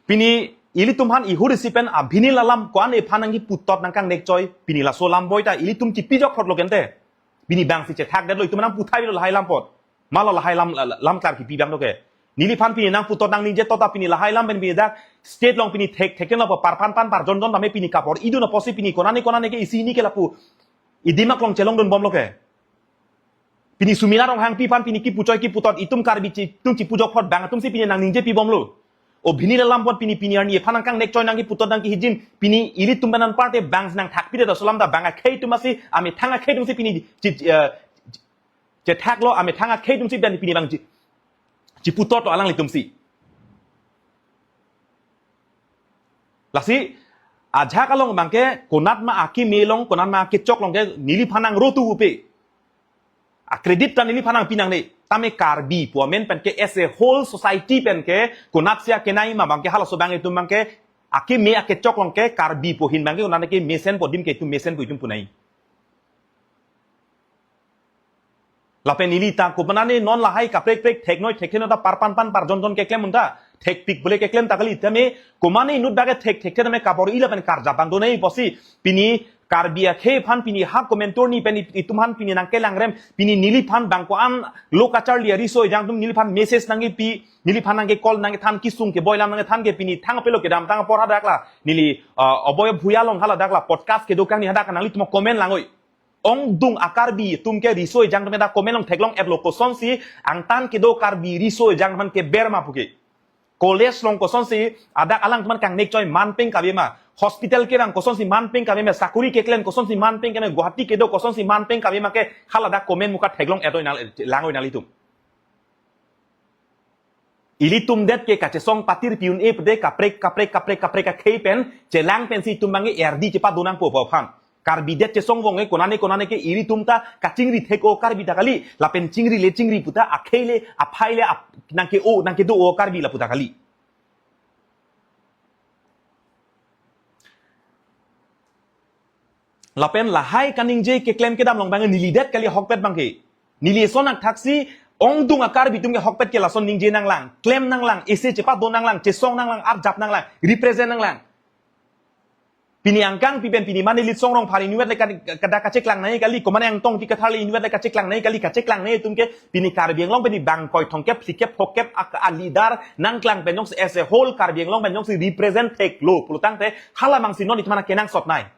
Pini ilitum aphan ihur isi pen abhinil alam ko-an ephan nangkeputot nangkangnek choi, pini laso alam boi ta ilitum chipijok thotlo kente. Pini bangsi chethakdetlo, itum nangputhai lo lahai alam apot. Malo lahai alam, lam klar kipi abang doke. Neliphan pini nangputot nangningje tota pini lahai alam pen pini dak state along pini thek thek lo parphan phan parjon jon tame pini kabor-idun apotsi pini konane konane ke isi hini ke lapu idimak along chelongdunbomlo ke. Pini Sumina Ronghangpi aphan pini kipu choi kiputot, itum Karbi chi, itum chipujok thot bang atumsi pini nangningje pibomlo. O bhinil alam apot pini pini arni ephan nangkangnek choi nangkeputot nangkehijin, pini ilitum pen anparte bang nangthakpidet laso alam ta bang akhei atum asi, amethang akhei atumsi pini chi, eh, chethaklo, amethang akhei atumsi pen pini bang chi, chiputotlo alanglitumsi. Lasi ajahak along abang ke konat ma akeme along, konat ma akechok along ke neliphan nang rotu upe. A credit ta neliphan nangpi nangne. Tame Karbi pu amen pen ke as a whole society pen ke konatsi akenai ma abang ke halaso abang itum abang ke akeme akechok along ke Karbi pu ahin abang ke konat ke mesen pu adim ke itum mesen pu itum punai. Lapen ili ta komatne non lahai kaprek prek theknoi thektheno ta parphan phan parjon jon keklem un ta thekpik bole keklem ta kali, tame komatne inut bage thek thekthe tame kabor-i lapen karjap abang donai apotsi pini Karbi akhei aphan pini ha komantur ni pen it-, itum aphan pini nangkelangrem, pini neliphan bang ko-an lo kacharli ariso ejang atum neliphan message nangkepi, neliphan nangkecall nangkethan, kesung keboi alam nangkethan ke pini thang apelo kedamtang apor hadak la neli, ah, Oboy Bhuya along haladak la podcast kedo kangni hadak nanglitum comment langoi. Ongdung a-Karbi atum ke riso ejang atum ta comment along theklong-etlo, kosonsi angtan kedo Karbi riso ejang aphan keber ma puke. College along kosonsi adak alangtum aphan kangnek choi manpeng kave ma. Hospital kevang kosonsi manpeng kave ma. Sakuri keklem kosonsi manpeng kave ma. Guwahati kedo kosonsi manpeng kave ma ke haladak comment muka theklong-et oi nang, langoi nanglitum. Ilitum det ke kachesong patir pi un-e pede kaprek kaprek kaprek kaprek akhei pen chelang pensi itum abang ke erdi chepadonangpo pu aphan. Karbi det chesong vong e konane konane ke ilitum ta kachingri thek-o Karbi ta kali, lapen chingri le chingri pu ta akhei le aphai le ap-, nangke-o nangkedo-o Karbi lapu ta kali. Lapen lahai kaningje keklem kedam along abang neli det kali ahokpet abang ke. Neli eson nangthaksi ongdung a-Karbi atum ke ahokpet ke lason ningje nanglang, klem nanglang, isi chepadon nanglang, chesong nanglang, arjap nanglang, represent nanglang. Pini angkang pi pen pini mane Litsong Rongphar inutvet le ka-, kada kacheklang nai kali, komatne Angtong Ingti Kathar le inutvet le kacheklang nai kali, kacheklang nai atum ke pini Karbi Anglong pini bang koi thomkep phlikep phokep a, a-leader nangklang pen jongsi as a whole Karbi Anglong pen jongsi represent theklo pulo tangte hala abangsi non itum aphan kenangsot nai.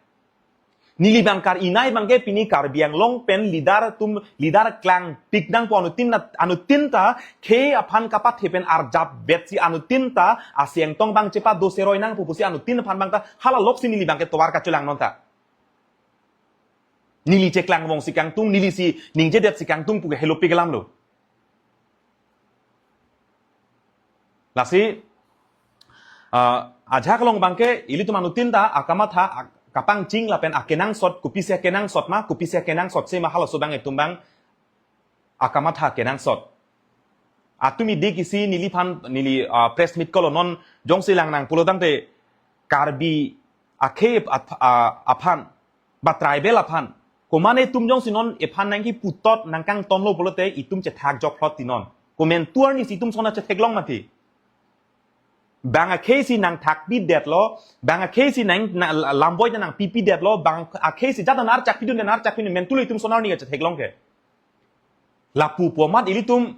Neli abang kar-i nai abang ke pini Karbi Anglong pen leader atum, leader klangpik nangpo, anuttin ta, anuttin ta khei aphan kapathe pen arjap betsi anuttin ta asi Angtong abang chepado seroi nangpo pusi anuttin aphan abang ta hala loksi neli abang ke tovar kachelang non ta. Neli cheklang vongsi kangtung, nelisi ningjedetsi kangtung pu ke helopik alamlo. Lasi, ah, ajahak along abang ke ilitum anuttin ta akamatha ak-, kapangcheng lapen akenangsot, kopisi akenangsot ma, kopisi akenangsotse ma halaso abang itum abang akamatha kenangsot. Atumi dik isi neliphan neli, ah, press meet ko-lo non jongsi lang nang pulo tangte Karbi akhei ap-, ah, aphan ba tribal aphan. Komatne itum jongsi non ephan nangkeputot nangkangtonlo pulote itum chethakjok phlot ti non. Komantu arnisi itum sona chetheklong mati. Bang akhei si nangthakpidetlo, bang akhei si nang, na, lam boi nangpipidetlo, bang akhei si jat nang archak pidun nang archak pidun, mantu le itum sona arni chetheklong ke. Lapu pu amat ilitum,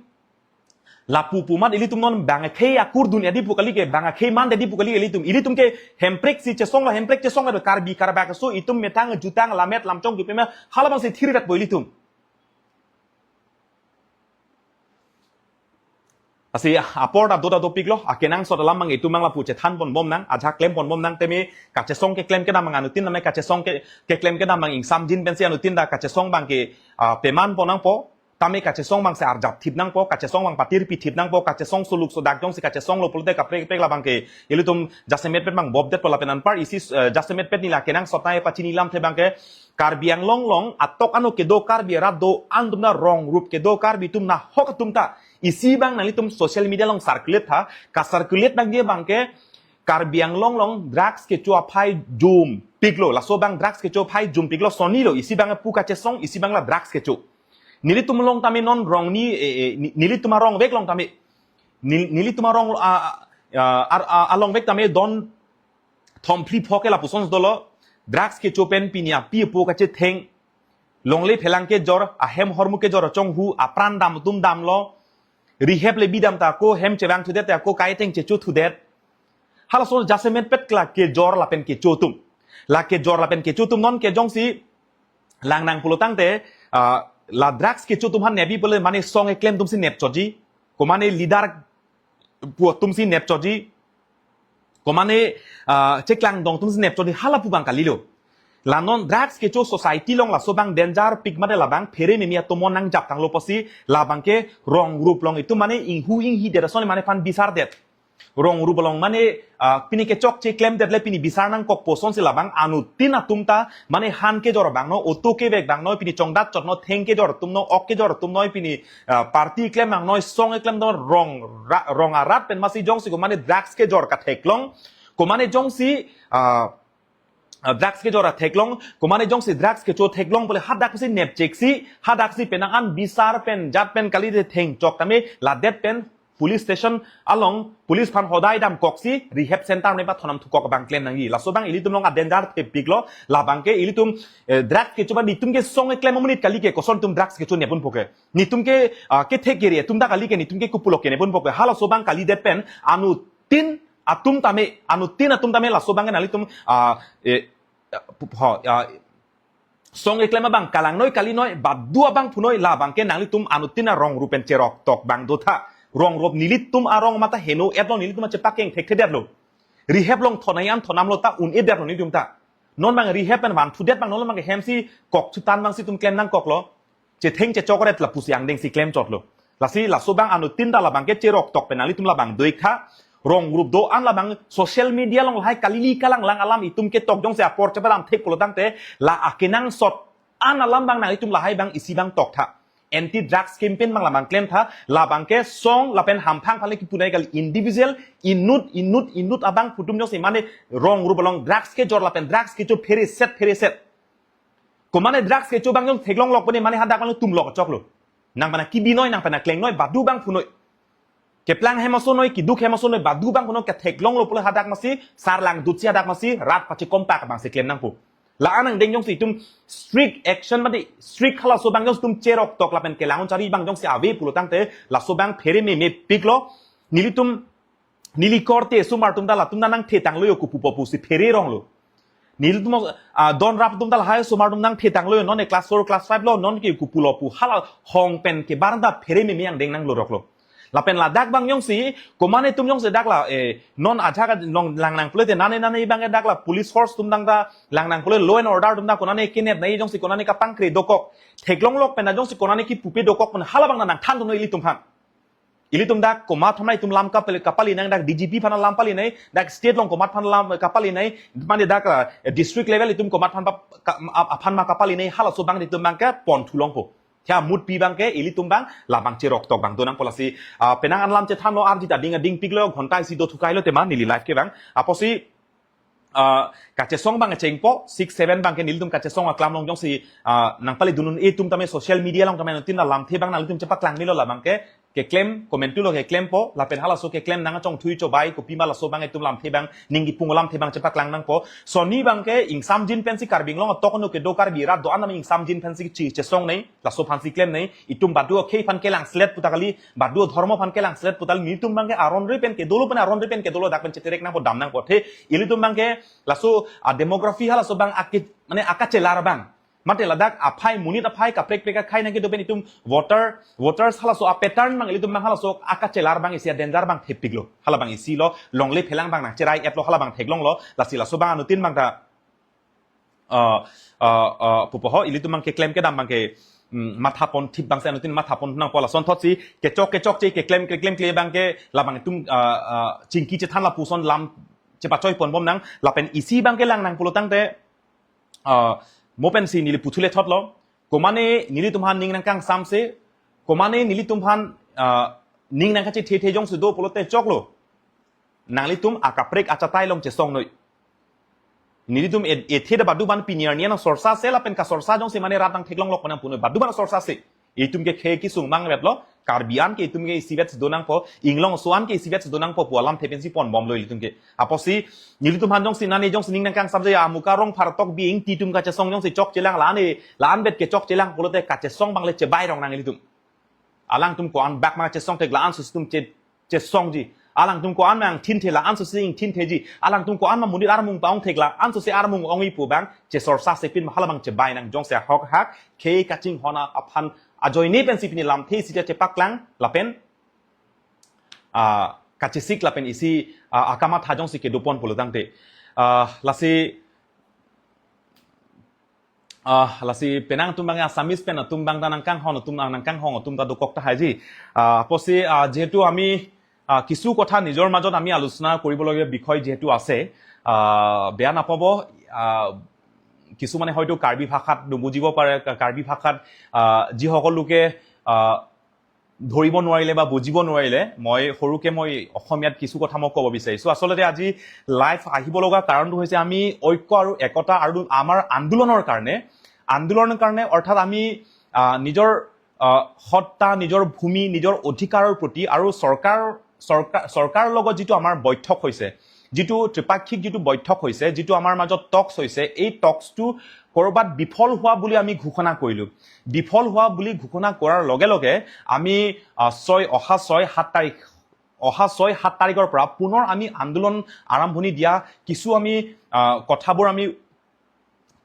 lapu pu amat ilitum non bang akhei akurdun edi pu kali ke, bang akhei mandedi pu kali ke ilitum. Ilitum ke Hemprek si chesong la, Hemprek chesong la, Karbi Karbak aso itum methang jutang lamet lamchong kipi ma hala abangsi thirvetpo ilitum. Lasi apor ta do ta dopiklo, akenangsot alam abang itum abang lapu chethanponbom nang, ajahak klemponbom nang, tame kachesong keklem kedam abang anuttin tame kachesong ke, keklem kedam abang ingsamjin pensi anuttin ta kachesong abang ke, ah, pemanpon nangpo, tame kachesong abangsi arjap thip nangpo, kachesong abang patir pi thip nangpo, kachesong suluk sodak jongsi kachesonglo pulote kaprek kaprek la abang ke ilitum jasemetpet abang bobdetpo lapen anpar isi, eh, jasemetpet neli akenangsot nai pachini lamthe abang ke Karbi Anglong along atok ano kedo Karbi arat do-an atum ta rong rup kedo Karbi atum nahok atum ta isi abang nanglitum social media along circulate tha, ka-circulate nangji abang ke Karbi Anglong along drugs kecho aphai jumpiklo. Laso abang drugs kecho aphai jumpiklo. Sonni lo, isi abang pu kachesong, isi abang la drugs kecho. Nelitum along tame non rongni, eh, eh, ni- nelitum arongvek along tame. Nel- nelitum arong, ah, ah, ah, ar- ah, alongvek tame don thom phli pho ke lapuson dolo. Drugs kecho pen pini api apo kachetheng. Longle phelang kejor, ahem ahormu kejor chonghu, apran dam atum damlo. Rihep le bidam ta ako hem chevang thudet ta ako kaiteng checho thudet. Halaso jasemet pet la kejor lapen kecho atum. La kejor lapen kecho atum non ke jongsi langnang pulo tangte, ah, la drugs kecho atum aphan nebi pule mane song keklem atum si nepchotji. Komane leader pu atum si nepchotji. Komane, ah, cheklangdong atum si nepchotji, hala pu abang kalilo. La non drugs kecho society along laso abang dangerpik mate labang phere meme atum nangjap tanglo pusi labang ke rong rup along itum mane inghu inghidet ason mane aphan bisardet. Rong rup along mane, ah, pini kechokche klemdet le pini bisar nangkokpo asonsi labang anuttin atum ta mane han kejor abang noi, auto kevek abang noi, pini chongdat chot noi, theng kejor atum noi, ok kejor atum noi, pini, ah, party klem abang noi, song klem noi, rong ra- rong arat pen masi jongsi komane drugs kejor katheklong, komane jongsi, ah, ah, drugs kejor atheklong, komane jongsi drugs kecho theklong pule hadak si nepcheksi, hadak si penang an bisar pen jat pen kali de thengchok tame ladet pen police station along police aphan hodai damkoksi rehab center ne pathonam thukok abang klem nangji. Laso abang ilitum along a danger thepiklo, labang ke ilitum, eh, drugs kecho abang netum ke song keklem amonit kali ke koson netum drugs kecho nepun po ke. Netum ke, ah, kethek kere atum ta kali ke netum ke kopulo ke nepun po ke. Halaso abang kalidet pen anuttin atum tame, anuttin atum tame laso abang ke nanglitum, ah, eh, ho, ah, song keklem abang kalang noi kali noi, badu abang pu noi, labang ke nanglitum anuttin arong rup pen cheroktok abang dotha. Rong rup nelitum arong mata heno-etlo, nelitum chepakeng thekthedetlo. Rehab along thonai an thonamlo ta un-edetlo nelitum ta. Non abang rehab pen van thudet abang non abang ke hem si kok chutan abang si itum klem nangkoklo. Chetheng chechokret lapusi angdeng si klemchotlo. Lasi laso abang anuttin ta labang ke cheroktok pen nanglitum labang doiktha. Rong rup do-an labang social media along lahai kalili kalanglang alam itum ketok jongsi apor chepadam thek pulo tangte la akenangsot an alam abang nanglitum lahai abang isi abang toktha. Anti drugs campaign abang labang klemtha, labang ke song lapen hamphang aphan le kipu nai kali, individual inut inut inut abang pu atum jongsi mane rong rup along drugs kejor lapen drugs kecho phereset phereset. Komane drugs kecho abang jong theklonglok pune mane hadak mane tumlok choklo. Nang pen kebi noi, nang pen kleng noi, badu abang pu noi. Keplang hem ason noi, keduk hem ason noi, badu abang pu noi, ketheklonglo pule hadak masi, sarlang dutsi hadak masi, rat pachekompak abang si klem nangpo. La-an angdeng jongsi itum strict action mate strict halaso abang jongsi itum cheroktok lapen kelang un chari abang jongsi ave pulo tangte, laso abang phere memepiklo, nelitum neli korte osomar atum ta latum ta nangthetanglo yo kopupo pusi phere ronglo. Nelitum, ah, don rap atum ta lahai osomar atum nangthetanglo yo, non ke class four, class five lo, non ke kopulo pu hala hong pen kebar ta phere meme angdeng nangloroklo. Lapen ladak abang jongsi, komane itum jongsi dak la, eh, non ajak long langnang pule te nane nane abang ke dak la police force atum abang ta langnang pule law and order atum ta konane kenep nai jongsi konane kapangkre dokok. Theklonglok pen ta jongsi konane kipupe dokok pen hala abang ta nangthan dun noi ilitum aphan. Ilitum dak komat aphan itum lam kapali, kapali nang, dak D G P aphan lam pali nai, dak state along komat aphan lam kapali nai, mane dak, eh, district level itum komat aphan pa- ka- ap- aphan ma kapali nai, halaso abang itum abang ke pon thulongpo. Thia mut pi abang ke ilitum abang labang cheroktok abang donangpo lasi, ah, penang an lam chethanlo arjita ding ading piklo, ghonta isi do thukailo tema neli live ke abang. Apotsi, ah, kachesong abang chengpo, six seven abang ke nelitum kachesong aklam along jongsi, ah, nangpali dun un-e atum tame social media along tame anuttin ta lamthe abang nanglitum chepaklang milo labang ke, keklem, komantu lo keklempo, lapen halaso keklem nang chongthui chobai, kopima laso abang itum lamthe abang, ning kipung lamthe abang chepaklang nangpo. Sonni abang ke ingsamjin pensi Karbi Anglong atok anu kedo Karbi rat do-an tame ingsamjin pensi chi chesong nai, laso aphansi klem nai, itum badu akhei aphan kelangslet pu ta kali, badu adhormo aphan kelangslet pu ta kali, netum abang ke aron ri pen kedolo pen aron ri pen kedolo dak pen cheterek nangpo dam nangpo the, ilitum abang ke laso a demography halaso abang ake, mane akachelar abang. Mate ladak aphai monit aphai kaprek prek akhai nang kedo pen itum voter, voters halaso a pattern abang ilitum abang halaso akachelar abang isi a danger abang thepiklo. Hala abang isi lo, longle phelang abang nangcherai-etlo hala abang theklonglo, lasi laso abang anuttin abang ta, ah, ah, ah, pupo ho, ilitum abang keklem kedam abang ke, mm, matha pon thip abang si anuttin matha pon nangpo, lason thotsi, kechok kechokche keklem keklem kle abang ke, labang itum, ah, ah, chingki chethan lapuson lam chepachoi ponbom nang, lapen isi abang ke langnang pulo tangte, ah, mo pensi neli puthule thotlo, komane nelitum aphan ning nangkangsamse, komane nelitum aphan, ah, ning nangkachethe the jongsi do pulote choklo. Nanglitum akaprek achatai along chesong noi. Nelitum e- ethe da baduban pini arni an sorsa se lapen kasorsa jongsi mane rat nangtheklonglok pu nangpunoi, baduban sorsa se. Itum ke khei kesung mang vetlo, Karbi an ke itum ke isivet si donangpo, inglong aso an ke isivet si donangpo pu alamthe pensi ponbomlo ilitum ke. Apotsi nelitum aphan jongsi nani jongsi ning nangkangsam je amuka Rongphar Tokbi Ingti atum kachesong jongsi chokchelang la-an e, la-an bet ke chokchelang pulote kachesong abang le chebai rong nang ilitum. Alangtum ko-an bak ma chesong thek, la-an aso si itum che chesongji. Alangtum ko-an ma ingthinthe, la-an aso si ingthintheji. Alangtum ko-an ma monit armung pa-ong thek, la-an aso si armung ongji pu abang chesorsa se pin ma hala abang chebai nang, jongsi ahok hak khei kachinghon aphan ajoine pensi pini lamthe isi ta chepaklang lapen ah, kachesik lapen isi ah, akamatha jongsi kedopon pulo tangte. Ah, lasi ah, lasi penang atum abang Assamese pen atum abang ta nangkanghon atum, ah, nangkanghon atum ta dokok tahai ji. Ah, apotsi ah, যিহেতু আমি ah, কিছু কথা নিজৰ মাজত আমি আলোচনা কৰিবলগীয়া বিষয় যিহেতু আছে, ah, বেয়া নাপাব। Ah, কিছুমানে হয়তো কাৰ্বি ভাষাত নুবুজিব পাৰে, কা- কাৰ্বি ভাষাত ah, যিসকল লোকে ah, ধৰিব নোৱাৰিলে বা বুজিব নোৱাৰিলে, মই সৰুকে মই অসমীয়াত কিছু কথা মই ক'ব বিচাৰিছো। আচলতে আজি লাইভ আহিব লগা কাৰণটো হৈছে আমি ঐক্য আৰু একতা আৰু আমাৰ আন্দোলনৰ কাৰণে, আন্দোলনৰ কাৰণে অৰ্থাৎ আমি আহ, নিজৰ আহ, সত্তা, নিজৰ ভূমি, নিজৰ অধিকাৰৰ প্ৰতি আৰু চৰকাৰ চৰকাৰ চৰকাৰৰ লগত যিটো আমাৰ বৈঠক হৈছে, যিটো ত্ৰিপাক্ষিক যিটো বৈঠক হৈছে, যিটো আমাৰ মাজত টকছ হৈছে, এই টকছটো ক'ৰবাত বিফল হোৱা বুলি আমি ঘোষণা কৰিলো। বিফল হোৱা বুলি ঘোষণা কৰাৰ লগে লগে আমি আহ, ছয় অহা ছয় সাত তাৰিখ অহা ছয় সাত তাৰিখৰ পৰা পুনৰ আমি আন্দোলন আৰম্ভণি দিয়া কিছু আমি আহ, কথাবোৰ আমি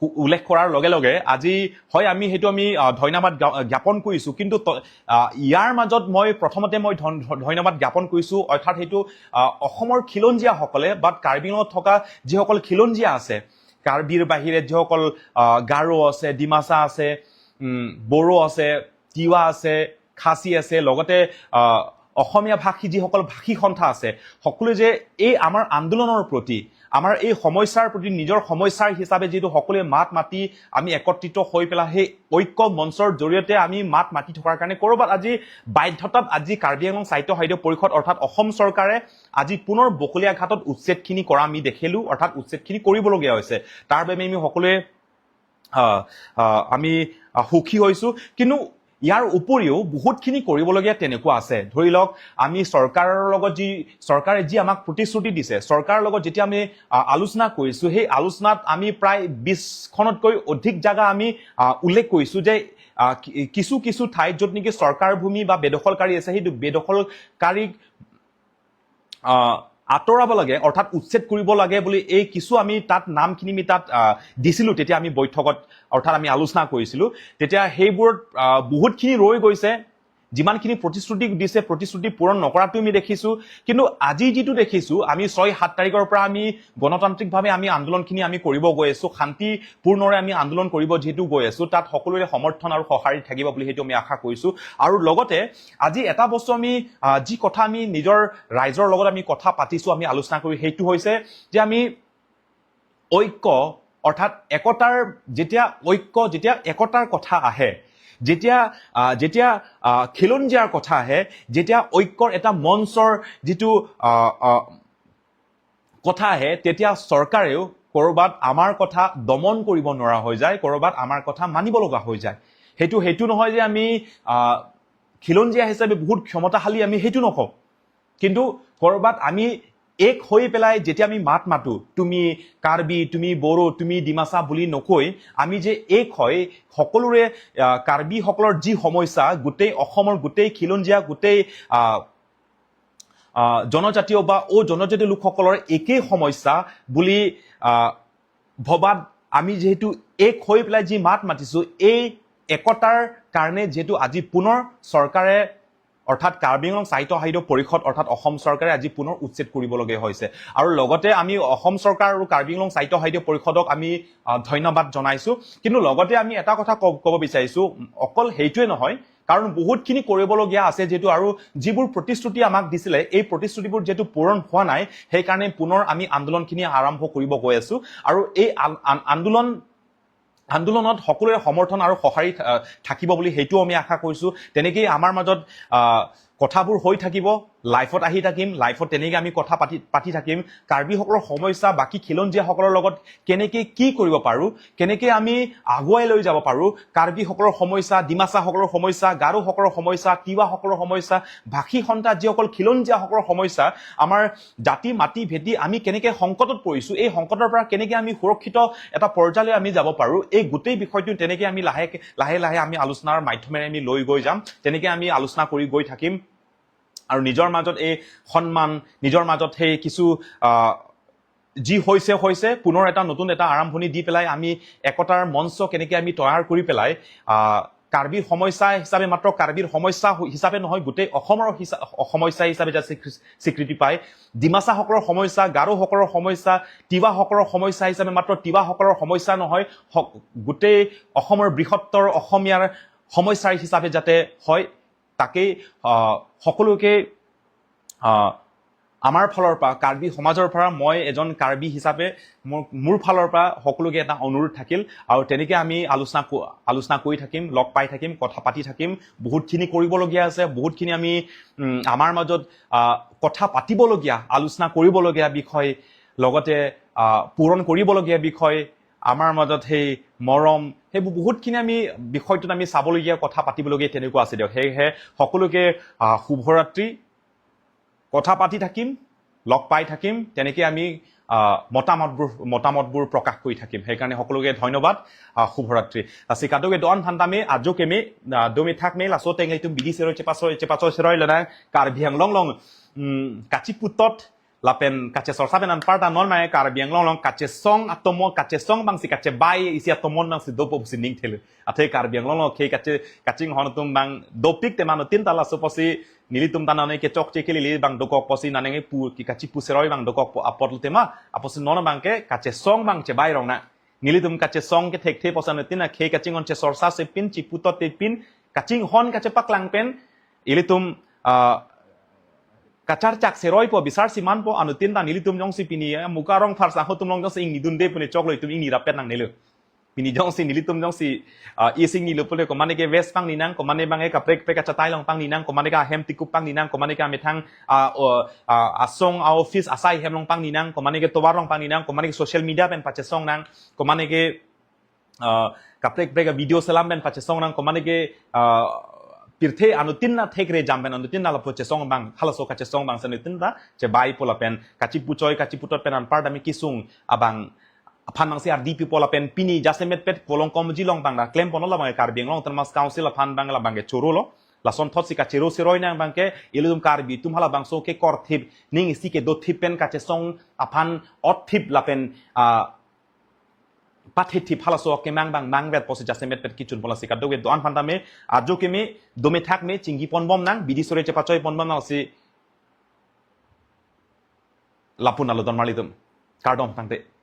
উ- উল্লেখ কৰাৰ লগে লগে আজি হয় আমি সেইটো আমি আহ, ধন্যবাদ জ্ঞা- জ্ঞাপন কৰিছো। কিন্তু ত- আহ, ইয়াৰ মাজত মই প্ৰথমতে মই ধন- ধ- ধন্যবাদ জ্ঞাপন কৰিছো, অৰ্থাৎ সেইটো আহ, অসমৰ খিলঞ্জীয়াসকলে বা কাৰ্বি আংলঙত থকা যিসকল খিলঞ্জীয়া আছে, কাৰ্বিৰ বাহিৰে যিসকল আহ, গাৰো আছে, ডিমাচা আছে, উম, বড়ো আছে, তিৱা আছে, খাচী আছে, লগতে আহ, অসমীয়া ভাষী যিসকল ভাষী সন্থা আছে, সকলোৱে যে এই আমাৰ আন্দোলনৰ প্ৰতি, আমাৰ এই সমস্যাৰ প্ৰতি নিজৰ সমস্যাৰ হিচাপে যিটো সকলোৱে মাত মাতি আমি একত্ৰিত হৈ পেলাই সেই ঐক্য মঞ্চৰ জৰিয়তে আমি মাত মাতি থকাৰ কাৰণে ক'ৰবাত আজি বাধ্যতাত আজি কাৰ্বি আংলং সাহিত্য সভাৰ পৰিষদ অৰ্থাৎ অসম চৰকাৰে আজি পুনৰ বকলীয়া ঘাটত উচ্ছেদখিনি কৰা আমি দেখিলো, অৰ্থাৎ উচ্ছেদখিনি কৰিবলগীয়া হৈছে। তাৰ বাবে আমি সকলোৱে আহ, আহ, আমি আহ, সুখী হৈছো। কিন্তু ইয়াৰ উপৰিও বহুতখিনি কৰিবলগীয়া তেনেকুৱা আছে। ধৰি লওক, আমি চৰকাৰৰ লগত যি চৰকাৰে যি আমাক প্ৰতিশ্ৰুতি দিছে, চৰকাৰৰ লগত যেতিয়া আমি আহ, আলোচনা কৰিছো, সেই আলোচনাত আমি প্ৰায় বিশখনতকৈ অধিক জাগা আমি আহ, উল্লেখ কৰিছো যে আহ, কি- কিছু কিছু ঠাইত য'ত নেকি চৰকাৰ ভূমি বা বেদখলকাৰী আছে, সেইটো বেদখলকাৰীক আহ, আঁতৰাব লাগে, অৰ্থাৎ উচ্ছেদ কৰিব লাগে বুলি এই কিছু আমি তাত নামখিনি আমি তাত আহ, দিছিলো। তেতিয়া আমি বৈঠকত অৰ্থাৎ আমি আলোচনা কৰিছিলো। তেতিয়া সেইবোৰত আহ, বহুতখিনি ৰৈ গৈছে। যিমানখিনি প্ৰতিশ্ৰুতি দিছে, প্ৰতিশ্ৰুতি পূৰণ নকৰাটো আমি দেখিছো। কিন্তু আজি যিটো দেখিছো, আমি ছয় সাত তাৰিখৰ পৰা আমি গণতান্ত্ৰিকভাৱে আমি আন্দোলনখিনি আমি কৰিব গৈ আছো, শান্তিপূৰ্ণৰে আমি আন্দোলন কৰিব যিহেতু গৈ আছো, তাত সকলোৰে সমৰ্থন আৰু সঁহাৰি থাকিব বুলি সেইটো আমি আশা কৰিছো। আৰু লগতে আজি এটা বস্তু আমি আহ, যি কথা আমি নিজৰ ৰাইজৰ লগত আমি কথা পাতিছো, আমি আলোচনা কৰি, সেইটো হৈছে যে আমি ঐক্য অৰ্থাৎ একতাৰ, যেতিয়া ঐক্য, যেতিয়া একতাৰ কথা আহে, যেতিয়া আহ, যেতিয়া আহ, খিলঞ্জীয়াৰ কথা আহে, যেতিয়া ঐক্যৰ এটা মঞ্চৰ যিটো আহ, আহ, কথা আহে, তেতিয়া চৰকাৰেও ক'ৰবাত আমাৰ কথা দমন কৰিব নোৱাৰা হৈ যায়, ক'ৰবাত আমাৰ কথা মানিব লগা হৈ যায়। সেইটো সেইটো নহয় যে আমি আহ, খিলঞ্জীয়া হিচাপে বহুত ক্ষমতাশালী, আমি সেইটো নকওঁ। কিন্তু ক'ৰবাত আমি এক হৈ পেলাই যেতিয়া আমি মাত মাতো, তুমি কাৰ্বি, তুমি বড়ো, তুমি ডিমাচা বুলি নকৈ, আমি যে এক হৈ সকলোৰে আহ, কাৰ্বিসকলৰ যি সমস্যা, গোটেই অসমৰ, গোটেই খিলঞ্জীয়া, গোটেই আহ, আহ, জনজাতীয় বা অ জনজাতীয় লোকসকলৰ একেই সমস্যা বুলি আহ, ভবাত আমি যিহেতু এক হৈ পেলাই যি মাত মাতিছো, এই একতাৰ কাৰণে যিহেতু আজি পুনৰ চৰকাৰে অৰ্থাৎ কাৰ্বি আংলং স্বায়ত্তশাসিত পৰিষদ অৰ্থাৎ অসম চৰকাৰে আজি পুনৰ উচ্ছেদ কৰিবলগীয়া হৈছে। আৰু লগতে আমি অসম চৰকাৰ আৰু কাৰ্বি আংলং স্বায়ত্তশাসিত পৰিষদক আমি আহ, ধন্যবাদ জনাইছো। কিন্তু লগতে আমি এটা কথা ক- ক'ব বিচাৰিছো, অকল সেইটোৱে নহয়, কাৰণ বহুতখিনি কৰিবলগীয়া আছে যিহেতু, আৰু যিবোৰ প্ৰতিশ্ৰুতি আমাক দিছিলে, এই প্ৰতিশ্ৰুতিবোৰ যিহেতু পূৰণ হোৱা নাই, সেইকাৰণে পুনৰ আমি আন্দোলনখিনি আৰম্ভ কৰিব গৈ আছো। আৰু এই আন- আন- আন্দোলন আন্দোলনত সকলোৰে সমৰ্থন আৰু সঁহাৰি থা- থাকিব বুলি সেইটোও আমি আশা কৰিছো। তেনেকেই আমাৰ মাজত আহ, কথাবোৰ হৈ থাকিব। লাইভত আহি থাকিম, লাইভত তেনেকে আমি কথা পাতি পাতি থাকিম। কাৰ্বিসকলৰ সমস্যা বাকী খিলঞ্জীয়াসকলৰ লগত কেনেকে কি কৰিব পাৰোঁ, কেনেকে আমি আগুৱাই লৈ যাব পাৰোঁ, কাৰ্বিসকলৰ সমস্যা, ডিমাচাসকলৰ সমস্যা, গাৰোসকলৰ সমস্যা, তিৱাসকলৰ সমস্যা, ভাষী সন্তান যিসকল খিলঞ্জীয়াসকলৰ সমস্যা, আমাৰ জাতি মাটি ভেটি আমি কেনেকে সংকটত পৰিছোঁ, এই সংকটৰ পৰা কেনেকে আমি সুৰক্ষিত এটা পৰ্যায়লৈ আমি যাব পাৰোঁ, এই গোটেই বিষয়টো তেনেকে আমি লাহে লাহে লাহে আমি আলোচনাৰ মাধ্যমেৰে আমি লৈ গৈ যাম, তেনেকে আমি আলোচনা কৰি গৈ থাকিম। আৰু নিজৰ মাজত এই সন্মান, নিজৰ মাজত সেই কিছু আহ, যি হৈছে হৈছে, পুনৰ এটা নতুন এটা আৰম্ভণি দি পেলাই আমি একতাৰ মঞ্চ কেনেকে আমি তৈয়াৰ কৰি পেলাই আহ, কাৰ্বিৰ সমস্যা হিচাপে, মাত্ৰ কাৰ্বিৰ সমস্যা হ- হিচাপে নহয়, গোটেই অসমৰ হিচা- সমস্যা হিচাপে যাতে স্বীকৃ- স্বীকৃতি পায়। ডিমাচাসকলৰ সমস্যা, গাৰোসকলৰ সমস্যা, তিৱাসকলৰ সমস্যা হিচাপে মাত্ৰ তিৱাসকলৰ সমস্যা নহয়, স- গোটেই অসমৰ বৃহত্তৰ অসমীয়াৰ সমস্যা হিচাপে যাতে হয়, তাকেই আহ, সকলোকে আহ, আমাৰ ফালৰ পৰা, কাৰ্বি সমাজৰ পৰা মই এজন কাৰ্বি হিচাপে মোৰ মোৰ ফালৰ পৰা সকলোকে এটা অনুৰোধ থাকিল। আৰু তেনেকে আমি আলোচনা ক- আলোচনা কৰি থাকিম, লগ পাই থাকিম, কথা পাতি থাকিম। বহুতখিনি কৰিবলগীয়া আছে, বহুতখিনি আমি উম, আমাৰ মাজত আহ, কথা পাতিবলগীয়া, আলোচনা কৰিবলগীয়া বিষয়, লগতে আহ, পূৰণ কৰিবলগীয়া বিষয়, আমাৰ মাজত সেই মৰম, সেইবোৰ বহুতখিনি আমি বিষয়টোত আমি চাবলগীয়া, কথা পাতিবলগীয়া তেনেকুৱা আছে দিয়ক। সেয়েহে সকলোকে আহ, শুভৰাত্ৰি। কথা পাতি থাকিম, লগ পাই থাকিম, তেনেকে আমি আহ, মতামতবোৰ মতামতবোৰ প্ৰকাশ কৰি থাকিম। সেইকাৰণে সকলোকে ধন্যবাদ, আহ, শুভৰাত্ৰি। Asi kadokave do-an aphan tame, ajo keme, ah, dome thakme, laso ateng ilitum bidi seroi chepaso chepaso seroi lana Karbi Anglong along, mm, kachiputot lapen kachesorsa pen anparta non mai Karbi Anglong along kachesong atomon, kachesong abangsi kachebai isi atomon abangsi dopo pusi ning thelu. Athe Karbi Anglong along khei kache kachinghon atum abang dopik te mano tin tala so pusi nelitum ta nane kechokche kelele abang dokok pusi nane pu ki kachipu seroi abang dokok po apot tema apotsi non abangke kachesong abang chebai rong na. Nelitum kachesong kethekthe pusi anutin akhei kachinghon chesorsa sepin chiputot tepin kachinghon kachepaklang pen ilitum ah, kacharchak seroi po, bisar siman po, anutin ta nelitum jongsi pini, eh, Muka Rongphar sangho atum along jongsi ingni dunde pu ne choklo, itum ingni rapet nangnelo. Pini jongsi nelitum jongsi, ah, isi ingnilo pule komane ke vest pangni nang, komane abangke kaprek kaprek achatai along pangni nang, komane ke ahem tikup pangni nang, komane ke amethang, ah, o, ah, asong a-office asai hem along pangni nang, komane ke tovar along pangni nang, komane ke social media pen pachesong nang, komane ke ah, kaprek kaprek a-video selam pen pachesong nang, komane ke, ah, pirthe anutin na thekre jam pen anutin na lapu chesong abang, halaso kachesong abangsi anutin ta chebai po lapen kachipuchoi kachiputot pen anparta tame kesung abang aphan abangsi ardi pi po lapen pini jasemet pet kolong komji along abang ta klem ponlo, labang Karbi Anglong Autonomous Council aphan abang labangke chorolo. Lasonthotsi kachero seroi nang abangke ilitum Karbi atum halabangso ke korthip, ning isi kedothip pen kachesong aphan otthip lapen, ah, pathethip halaso kemang abang mangvet pusi jasemet pet kechun ponlo. Asi kadokave do-an aphan tame, ajo keme, dome thakme, chingki ponbom nang, bidi seroi chepachoi ponbom nang, si lapu nalo don marlitum. Kardom tangte.